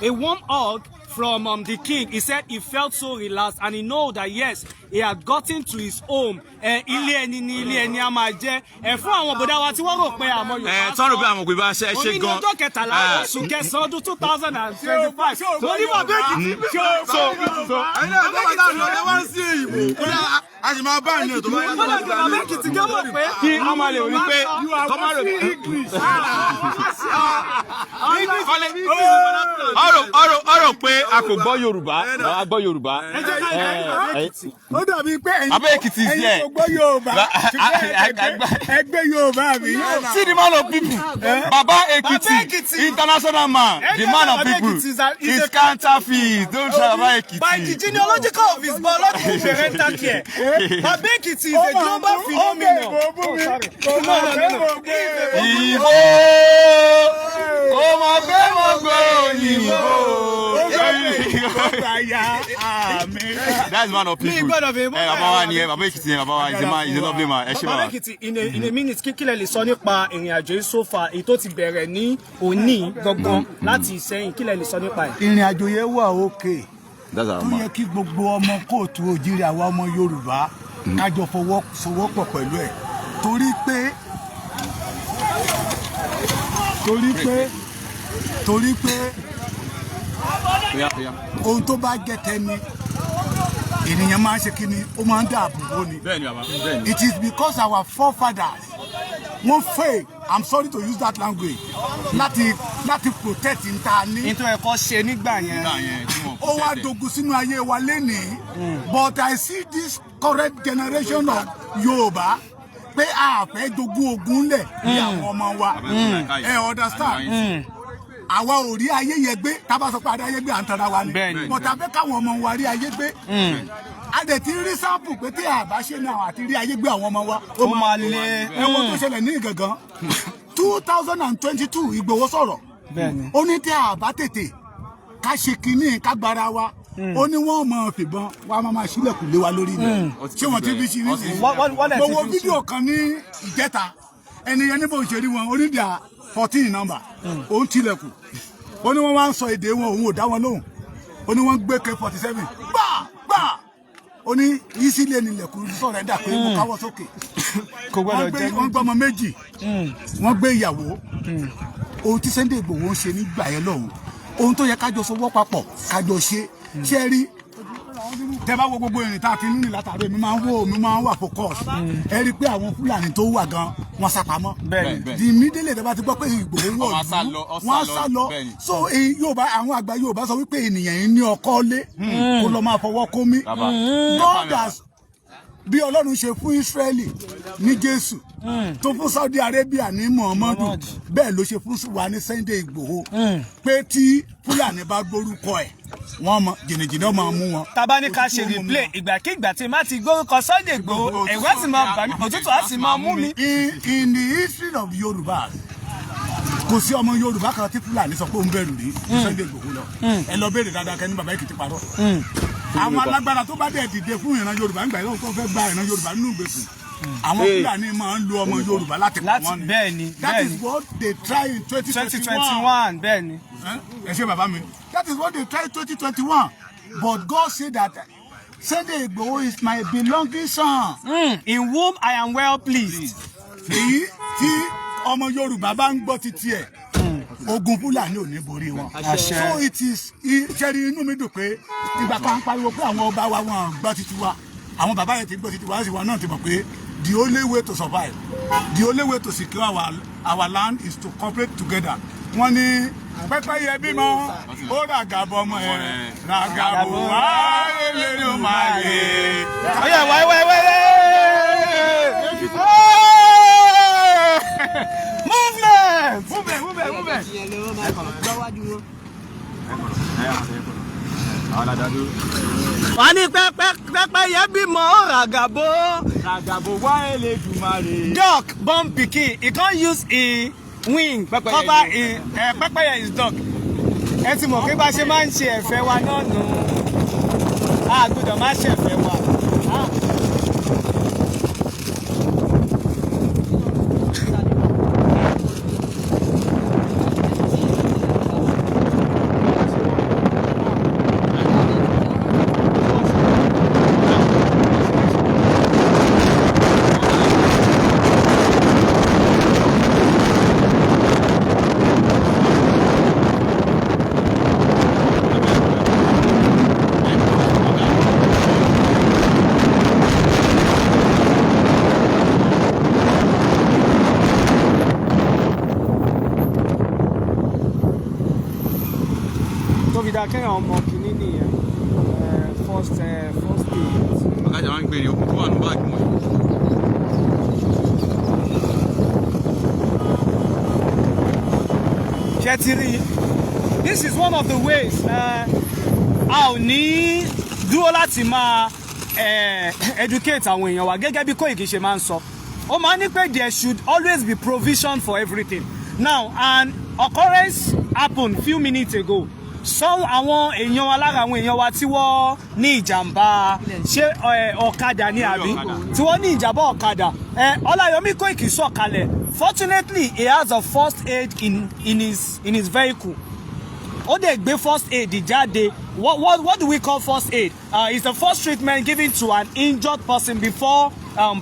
a warm hug from the king, he said he felt so relaxed and he know that yes, he had gotten to his home. Ẹ ilé ẹni ní ilé ẹni a máa jẹ́ ẹ fún àwọn bọ̀dá wa tí wọ́n rò pé àmọ́ Yorùbá. Ẹ tọ́rọ pé àwọn òpè bá ṣe é ṣe Òní ní gan. ọjọ́ 13 oṣù kẹsàn-án ọdún 2025. Mo ní bàbá Èkìtì. So Ẹ̀yin náà tó bá dà lọ ẹ wá ń sí èyìnbó kódà a sì máa bá ìyẹn tó bá yá. Bọ́lá ìjọba bàbá Èkìtì gẹ́ mọ̀ pé kí wọ́n máa lè rí pé kọ́ máa rò ọ̀rọ̀ pé a kò gbọ́ Yorùbá, a gbọ́ Yorùbá. Ó dàbí pé ẹ̀yin Bàbá Èkìtì is ẹ̀yin here. kò gbọ́ Yorùbá, ṣùgbọ́n ẹgbẹ́ Yorùbá mi. See the man of people. Baba Ekiti, Baba Ekiti. International man, the man of Baba people. Ekiti is Is counterfeit. Don't try Baba Ekiti. By the genealogical of his biological parental care, Baba Ekiti is a global phenomenon. Oh, sorry. No, no, no, no. Ìbò kò mọ̀ pé mo gbọ́ òyìnbó. That's man of people. Mi gbọ́dọ̀ fi Ẹ bàbá wa ni ẹ, Bàbá Èkìtì yẹn, bàbá wa is a man, is a lovely man. Ẹ ṣé Bàbá bàbá. Èkìtì, in a minute, kí lẹ lè sọ nípa ìrìn àjò yìí so far, èyí tó ti bẹ̀rẹ̀ ní òní gangan láti Ìsẹ́yìn, kí lẹ lè sọ nípa ẹ̀? Ìrìn àjò yẹn wà òkè That's our tó man. yẹ kí gbogbo ọmọ káàárọ̀ oòjíire, àwa ọmọ Yorùbá, kájọ fọwọ́sowọ́pọ̀ pẹ̀lú ẹ̀, torí pé Oya, oya. ohun tó bá jẹ́ tẹni, ènìyàn máa ń ṣe kí ni, ó máa ń dáàbò bò ni. Bẹ́ẹ̀ni bàbá, bẹ́ẹ̀ni. It is because our forefathers, wọ́n fail, I'm sorry to use that language, láti protect n ta ní. Nítorí ẹ̀kọ́ ṣe nígbà yẹn. Nígbà yẹn tí wọ́n Ó wá dogun sínú ayé wa lénìí, but I see this current generation of Yorùbá pé a fẹ́ jogún ogun lẹ̀ ní àwọn ọmọ wa. Ẹ understand, àwa ò rí ayé yẹn gbé. Tá a bá sọ pé adé ayé gbé, à ń tanra wa ni. But a fẹ́ káwọn ọmọ wa rí ayé gbé. A dẹ̀ ti rí sample pé tí a bá ṣe náà àti rí ayé gbé àwọn ọmọ wa, Ó máa lé. Ẹ̀wọ̀n tó ṣẹlẹ̀ ní Ìgàngán 2022, Ìgbòho sọ̀rọ̀. Ó ní tí a bá tètè ká ṣe kínní, ká gbára wa, ó ní wọ́n mọ̀ fìbọn wọ́n á máa ṣílẹ̀kùn lé wa lórí ni. Ṣé wọ́n ti fi ṣe nísìnyí? Wọ́n dẹ̀ Mo ti wo fi. fídíò kan ní ìjẹta, ẹni yẹn níbo ṣe rí wọn, onídìá 14 number, òun tilẹ̀kùn, ó ní wọ́n wá ń sọ èdè wọn, òun ò dá wọn lóhùn. Ó ní wọ́n gbé K-47 gbà gbà, ó ní ìsílẹ̀ nílẹ̀kùn sọ̀rọ̀ ẹ̀dá pé mo káwọ́ sókè. Kò gbọ́dọ̀ Wọ́n gbé jẹ́. Wọ́n gbé ọmọ méjì, wọ́n gbé ìyàwó. Ohun tí Sunday Igboho ń ṣe nígbà yẹn lọ́hùn, ohun tó yẹ kájọ sọwọ́ papọ̀ kájọ ṣe ṣe rí. Tẹ bá wo gbogbo ìrìn tá a ti ní látàrí, mi máa ń wò, mi máa ń wà focus. Ẹ rí i pé àwọn Fúlàní tó wà gan, wọ́n sá pamọ́. Di immediately tẹ bá ti gbọ́ pé Ìgbòho wọ̀ Wọ́n á sá lọ, wọ́n á sá lọ. So Yorùbá, àwọn àgbà Yorùbá sọ wípé ènìyàn yìí ní ọkọ lé kó lọ máa fọwọ́ kó mi. Bàbá. God has Bí Ọlọ́run ṣe fún Ísírẹ́lì ní Jésù, tó fún Saudi Arabia ní Muhammadu, bẹ́ẹ̀ ló ṣe fún wa ní Sunday Igboho, pé tí Fúlàní bá gbórúkọ ẹ̀, wọ́n mọ jìnnìjìnnì máa mú wọn. Tábà ní ká ṣe replay, ìgbàkigbà tí má ti gbórúkọ Sunday Igboho, ẹ̀rù á sì máa bà mí, òtútù á sì máa mú mi. In the history of Yorùbá, kò sí ọmọ Yorùbá kan tí Fúlàní sọ pé ó ń bẹ̀rù rí ju Sunday Igboho lọ. Ẹ lọ béèrè dáadáa, kẹ́ni bàbá Èkìtì parọ́. Àwọn alágbára tó bá dẹ̀ dìde fún ìran Yorùbá ńgbà yóò tó fẹ́ gba ìran Yorùbá nínú ìgbèkùn, àwọn Fúlàní máa ń lo ọmọ Yorùbá láti pa wọ́n ni. Bẹ́ẹ̀ni. That is what they try in 2021. 2021, bẹ́ẹ̀ni. Ẹ ṣe, bàbá mi. That is what they try 2021, but God say that Sunday Igboho is my belonging son. In whom I am well pleased. Èyí tí ọmọ Yorùbá bá ń gbọ́ títí ẹ̀, ogun Fúlàní ò ní borí wọn. Àṣẹ. So it is, ṣẹ́rí, inú mi dùn pé ìgbà kan pariwo pé àwọn ọba wa, wọn gbọ́ títí wa. Àwọn bàbá yẹn ti gbọ́ títí wa sì, wọn náà ti mọ̀ pé the only way to survive, the only way to secure our land is to cooperate together. Wọ́n ní pẹ́pẹ́yẹ bímọ, ó ràgàbọ̀ ọmọ ẹ̀, ràgàbọ̀ wá lè máa yé. Ó yá, wáyé wáyé wáyé. Movement! Movement, movement, movement. Wọ́n ní pẹ́pẹ́yẹ bímọ, ó ràgàbọ̀. Ràgàbò wá Elédùmarè. Duck born pikin, e come use e wing cover e pẹ́pẹ́yẹ is duck. Ẹ ti mọ̀ pé bá ṣe máa ń ṣe ẹ̀fẹ̀ wa náà nù. A gbọ́dọ̀ má ṣẹ̀fẹ̀ wa. Ah. Tó fi dáa kéèyàn ọmọ kìíní nìyẹn, first aid. Ọ̀gájà máa ń gbé ní okùn tó wà ní báàgì wọn. Ṣé ti rí i? This is one of the ways a ò ní dúró láti máa educate àwọn èèyàn wa. Gẹ́gẹ́ bí Koiki ṣe máa ń sọ, ó máa ń ní pé there should always be provision for everything. Now, an occurrence happened few minutes ago. Some àwọn èèyàn wa, lára àwọn èèyàn wa tí wọ́n ní ìjàmbá, ṣé ọ̀kadà ni àbí, tí wọ́n ní ìjàmbá ọ̀kadà, Ọláyọmí Koiki sọ̀kalẹ̀. Fortunately, he has a first aid in his vehicle. Ó dẹ̀ gbé first aid jáde. What do we call first aid? It's the first treatment given to an injured person before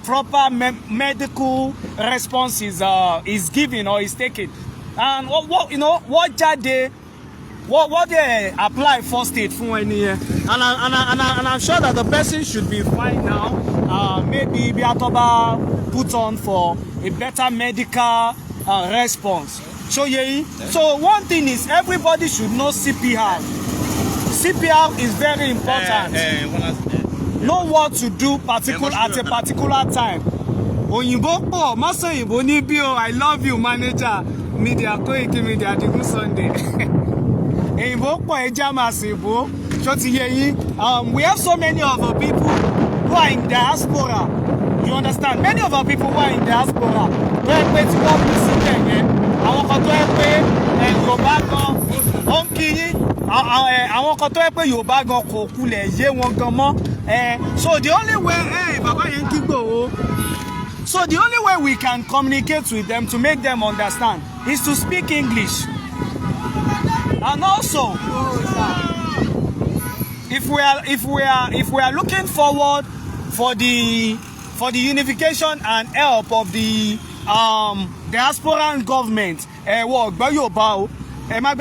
proper medical response is given or is taken. And what you know what jáde, what they apply first aid fún ẹni yẹn, and I'm sure that the person should be fine now. Maybe bí a tó bá put on for a better medical response. So yé. So one thing is, everybody should know CPR. CPR is very important. Know what to do particular at a particular time. Òyìnbó pọ̀, mọ́sọ̀ òyìnbó ní bí o. I love you, manager media, Koiki Media, Adigun Sunday. Òyìnbó pọ̀, ẹja máa sìn ìbò. Ṣó ti yé yín? We have so many of our people who are in diaspora, you understand? Many of our people who are in diaspora tó yẹ pé tí wọ́n kú síbẹ̀ yẹn, àwọn kan tó yẹ pé Yorùbá gan ó ń kí yín, àwọn kan tó yẹ pé Yorùbá gan kò kulẹ̀ yé wọn gan mọ́. So the only way, bàbá yẹn ń kí Ìgbòho. So the only way we can communicate with them to make them understand is to speak English. And also, if we are looking forward for the unification and help of the diasporan government, ẹ wọ gbọ́ Yorùbá o. Ẹ má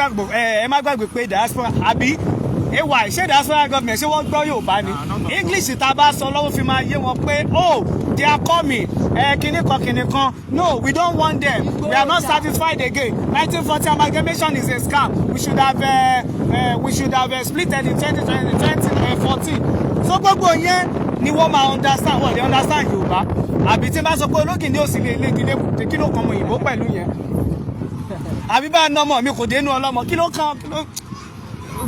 gbàgbé pé diaspora àbí ay, ṣé diaspora government, ṣé wọ́n gbọ́ Yorùbá ni? English tá a bá sọ lọ́wọ́ fi máa yé wọn pé, oh, they are coming, ẹ kinní kan kinní kan. No, we don't want them. We are not satisfied again. 1940 amalgamation is a scam. We should have splitted in 2020, 2014. So gbogbo yẹn Ni wọ́n máa understand, wọ́n lè understand Yorùbá. Àbí tí n bá sọ pé ológìní ò sí lè lé ìdílé kùté, kí ló kan ọmọ òyìnbó pẹ̀lú yẹn? Àbí bá a ná ọmọ mi kò dénú ọlọ́mọ, kí ló kan, kí ló?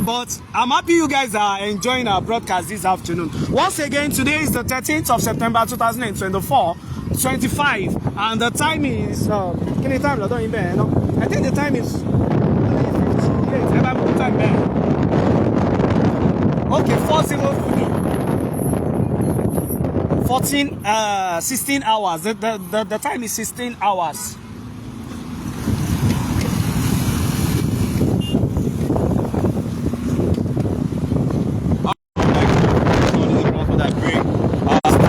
But I'm happy you guys are enjoying our broadcast this afternoon. Once again, today is the 13th of September 2024, 25, and the time is, kí ni time lọ́dọ̀ yín bẹ́ẹ̀ náà? I think the time is 58. Ẹ bá mi kú time bẹ́ẹ̀. Okay, 403. 14, 16 hours. The time is 16 hours. That bring us to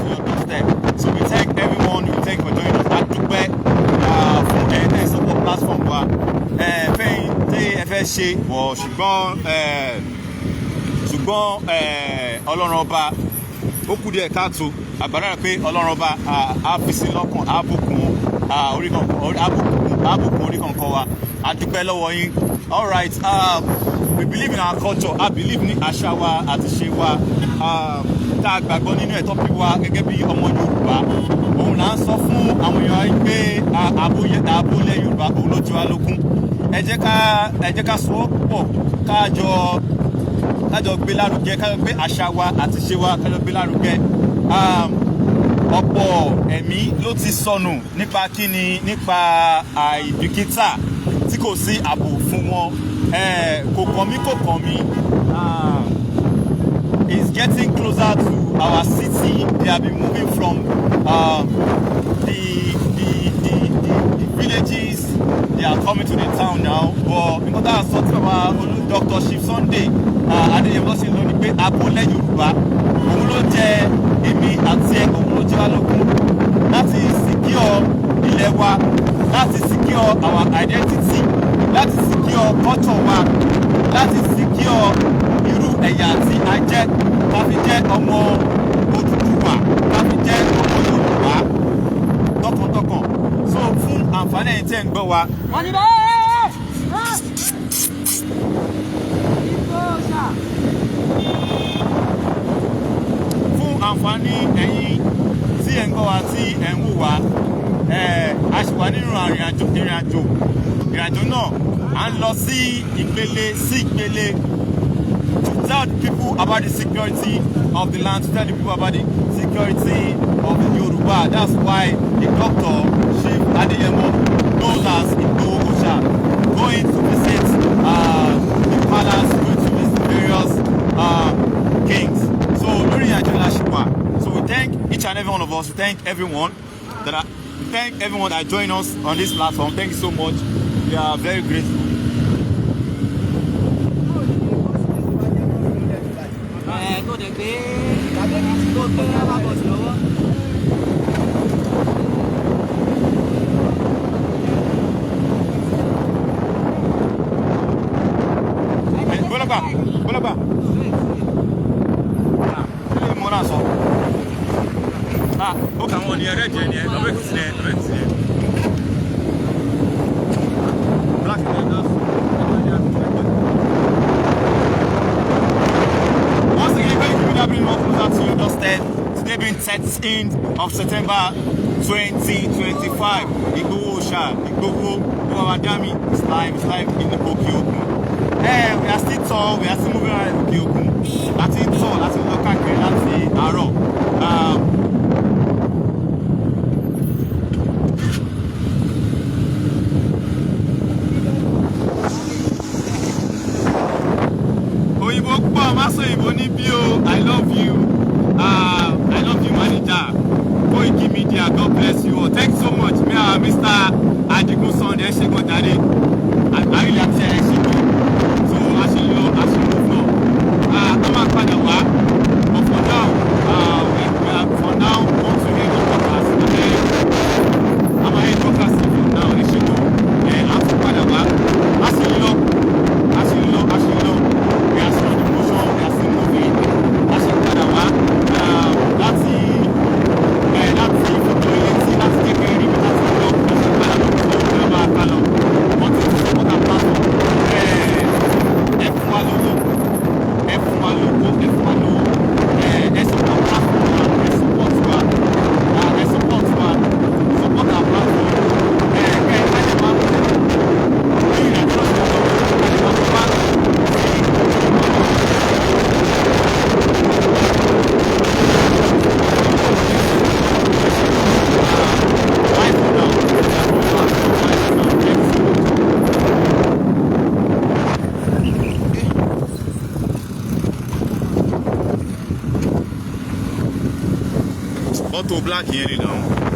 your doorstep. So we thank everyone, we thank for joining us. A dúpẹ́ fún ẹ̀yin tẹ́ ẹ support platform wa. Fẹ́yìn tí ẹ fẹ́ ṣe wọ̀, ṣùgbọ́n Ọlọ́run Ọba ó kù díẹ̀ káàtó àgbàdo pé Ọlọ́run Ọba á fi sí lọ́kàn, á bùkún orí kankan, á bùkún orí kankan wa. A dúpẹ́ lọ́wọ́ yín. All right, we believe in our culture. I believe ní àṣà wa àti ṣe wa tá a gbàgbọ́ nínú ẹ̀tọ́ bí wa gẹ́gẹ́ bí ọmọ Yorùbá. Òun là ń sọ fún àwọn èèyàn pé ààbò ilẹ̀ Yorùbá, òun ló jẹ wá lógún. Ẹ jẹ́ ká sọ pọ̀, ká jọ gbé lárugẹ, ká jọ gbé àṣà wa àti ṣe wa, ká jọ gbé lárugẹ. Ọ̀pọ̀ ẹ̀mí ló ti sọnù nípa kíni? Nípa àìbìkítà tí kò sí ààbò fún wọn. Kò kàn mí, kò kàn mí is getting closer to our city. They have been moving from the villages. They are coming to the town now. But nǹkan tá a sọ tí bàbá olú Dr. Chief Sunday Adéyẹmọ ṣe lọ ni pé abúlé Yorùbá, òun ló jẹ èmi àti ẹ, òun ló jẹ wá lógún láti secure ilẹ̀ wa, láti secure our identity, láti secure culture wa, láti secure irú ẹ̀yà tí a jẹ́, ká fi jẹ́ ọmọ Odùduwà, ká fi jẹ́ ọmọ Yorùbá tọkàntọkàn. So fún àǹfààní ẹ̀yin tí ẹ̀ ń gbọ́ wa. Wọ́n ní bẹ́ẹ̀. Igbó ṣá. Fún àǹfààní ẹ̀yin tí ẹ̀ ń gbọ́ wa, tí ẹ̀ ń wò wá, a sì wà nínú ìrìnàjò. Ìrìnàjò náà, à ń lọ sí ìpele sí ìpele to tell the people about the security of the land, to tell the people about the security of the Yoruba. That's why the Doctor Chief Adeyemo, known as Igboho Oosha, going to visit the palace, going to visit various kings. So lórí ìrìnàjò la ṣì wà. So we thank each and every one of us. We thank everyone that joined us on this platform. Thank you so much. We are very grateful. Ẹ tó dẹ̀ gbé tàbí tó gbé rábà bọ̀sì lọ́wọ́. Bọ́lọ́gbà, bọ́lọ́gbà, kí ló mọ náà sọ? Ah, ó kà wọ́n ní ẹrẹ́ jẹ ni ẹ, lọ́bẹ̀ kìtì ni ẹ, lọ́bẹ̀ kìtì ni ẹ. Black ni ẹ náà. Once again, Koiki Media bringing more closer to your doorstep. Today being 13th of September 2025. Igboho Oosha, Igboho Obawajami is live in the Oke Okun. We are still tall, we are still moving around Oke Okun. Láti tọ̀, láti lọ káàkiri láti àárọ̀. Òyìnbó pọ̀, má sọ òyìnbó níbí o. I love you. I love you, manager. Koiki Media, God bless you all. Thanks so much. Me, Mr. Adigun Sunday, ẹ ṣé gan jàre. I really appreciate, ẹ ṣé gan. So a ṣe lọ, a ṣe move lọ. A máa padà wá. But for now, we are for now want to hear the podcast. Okay? A máa hear podcast for now. Ẹ ṣé gan. Ẹ a tún padà wá. A ṣe lọ. A ṣe lọ. A ṣe lọ. We are still on the motion. We are still moving. A ṣe padà wá láti fòtò ilé tí láti jẹ́ kí rí ibi láti lọ. A ṣe padà lọ tó ẹ máa ká lọ. Wọ́n ti support our platform. Ẹ fún wa lówó. Ẹ fún wa lówó. Ẹ fún wa lówó. Ẹ support platform. Mọ́tò black yẹn ni náà.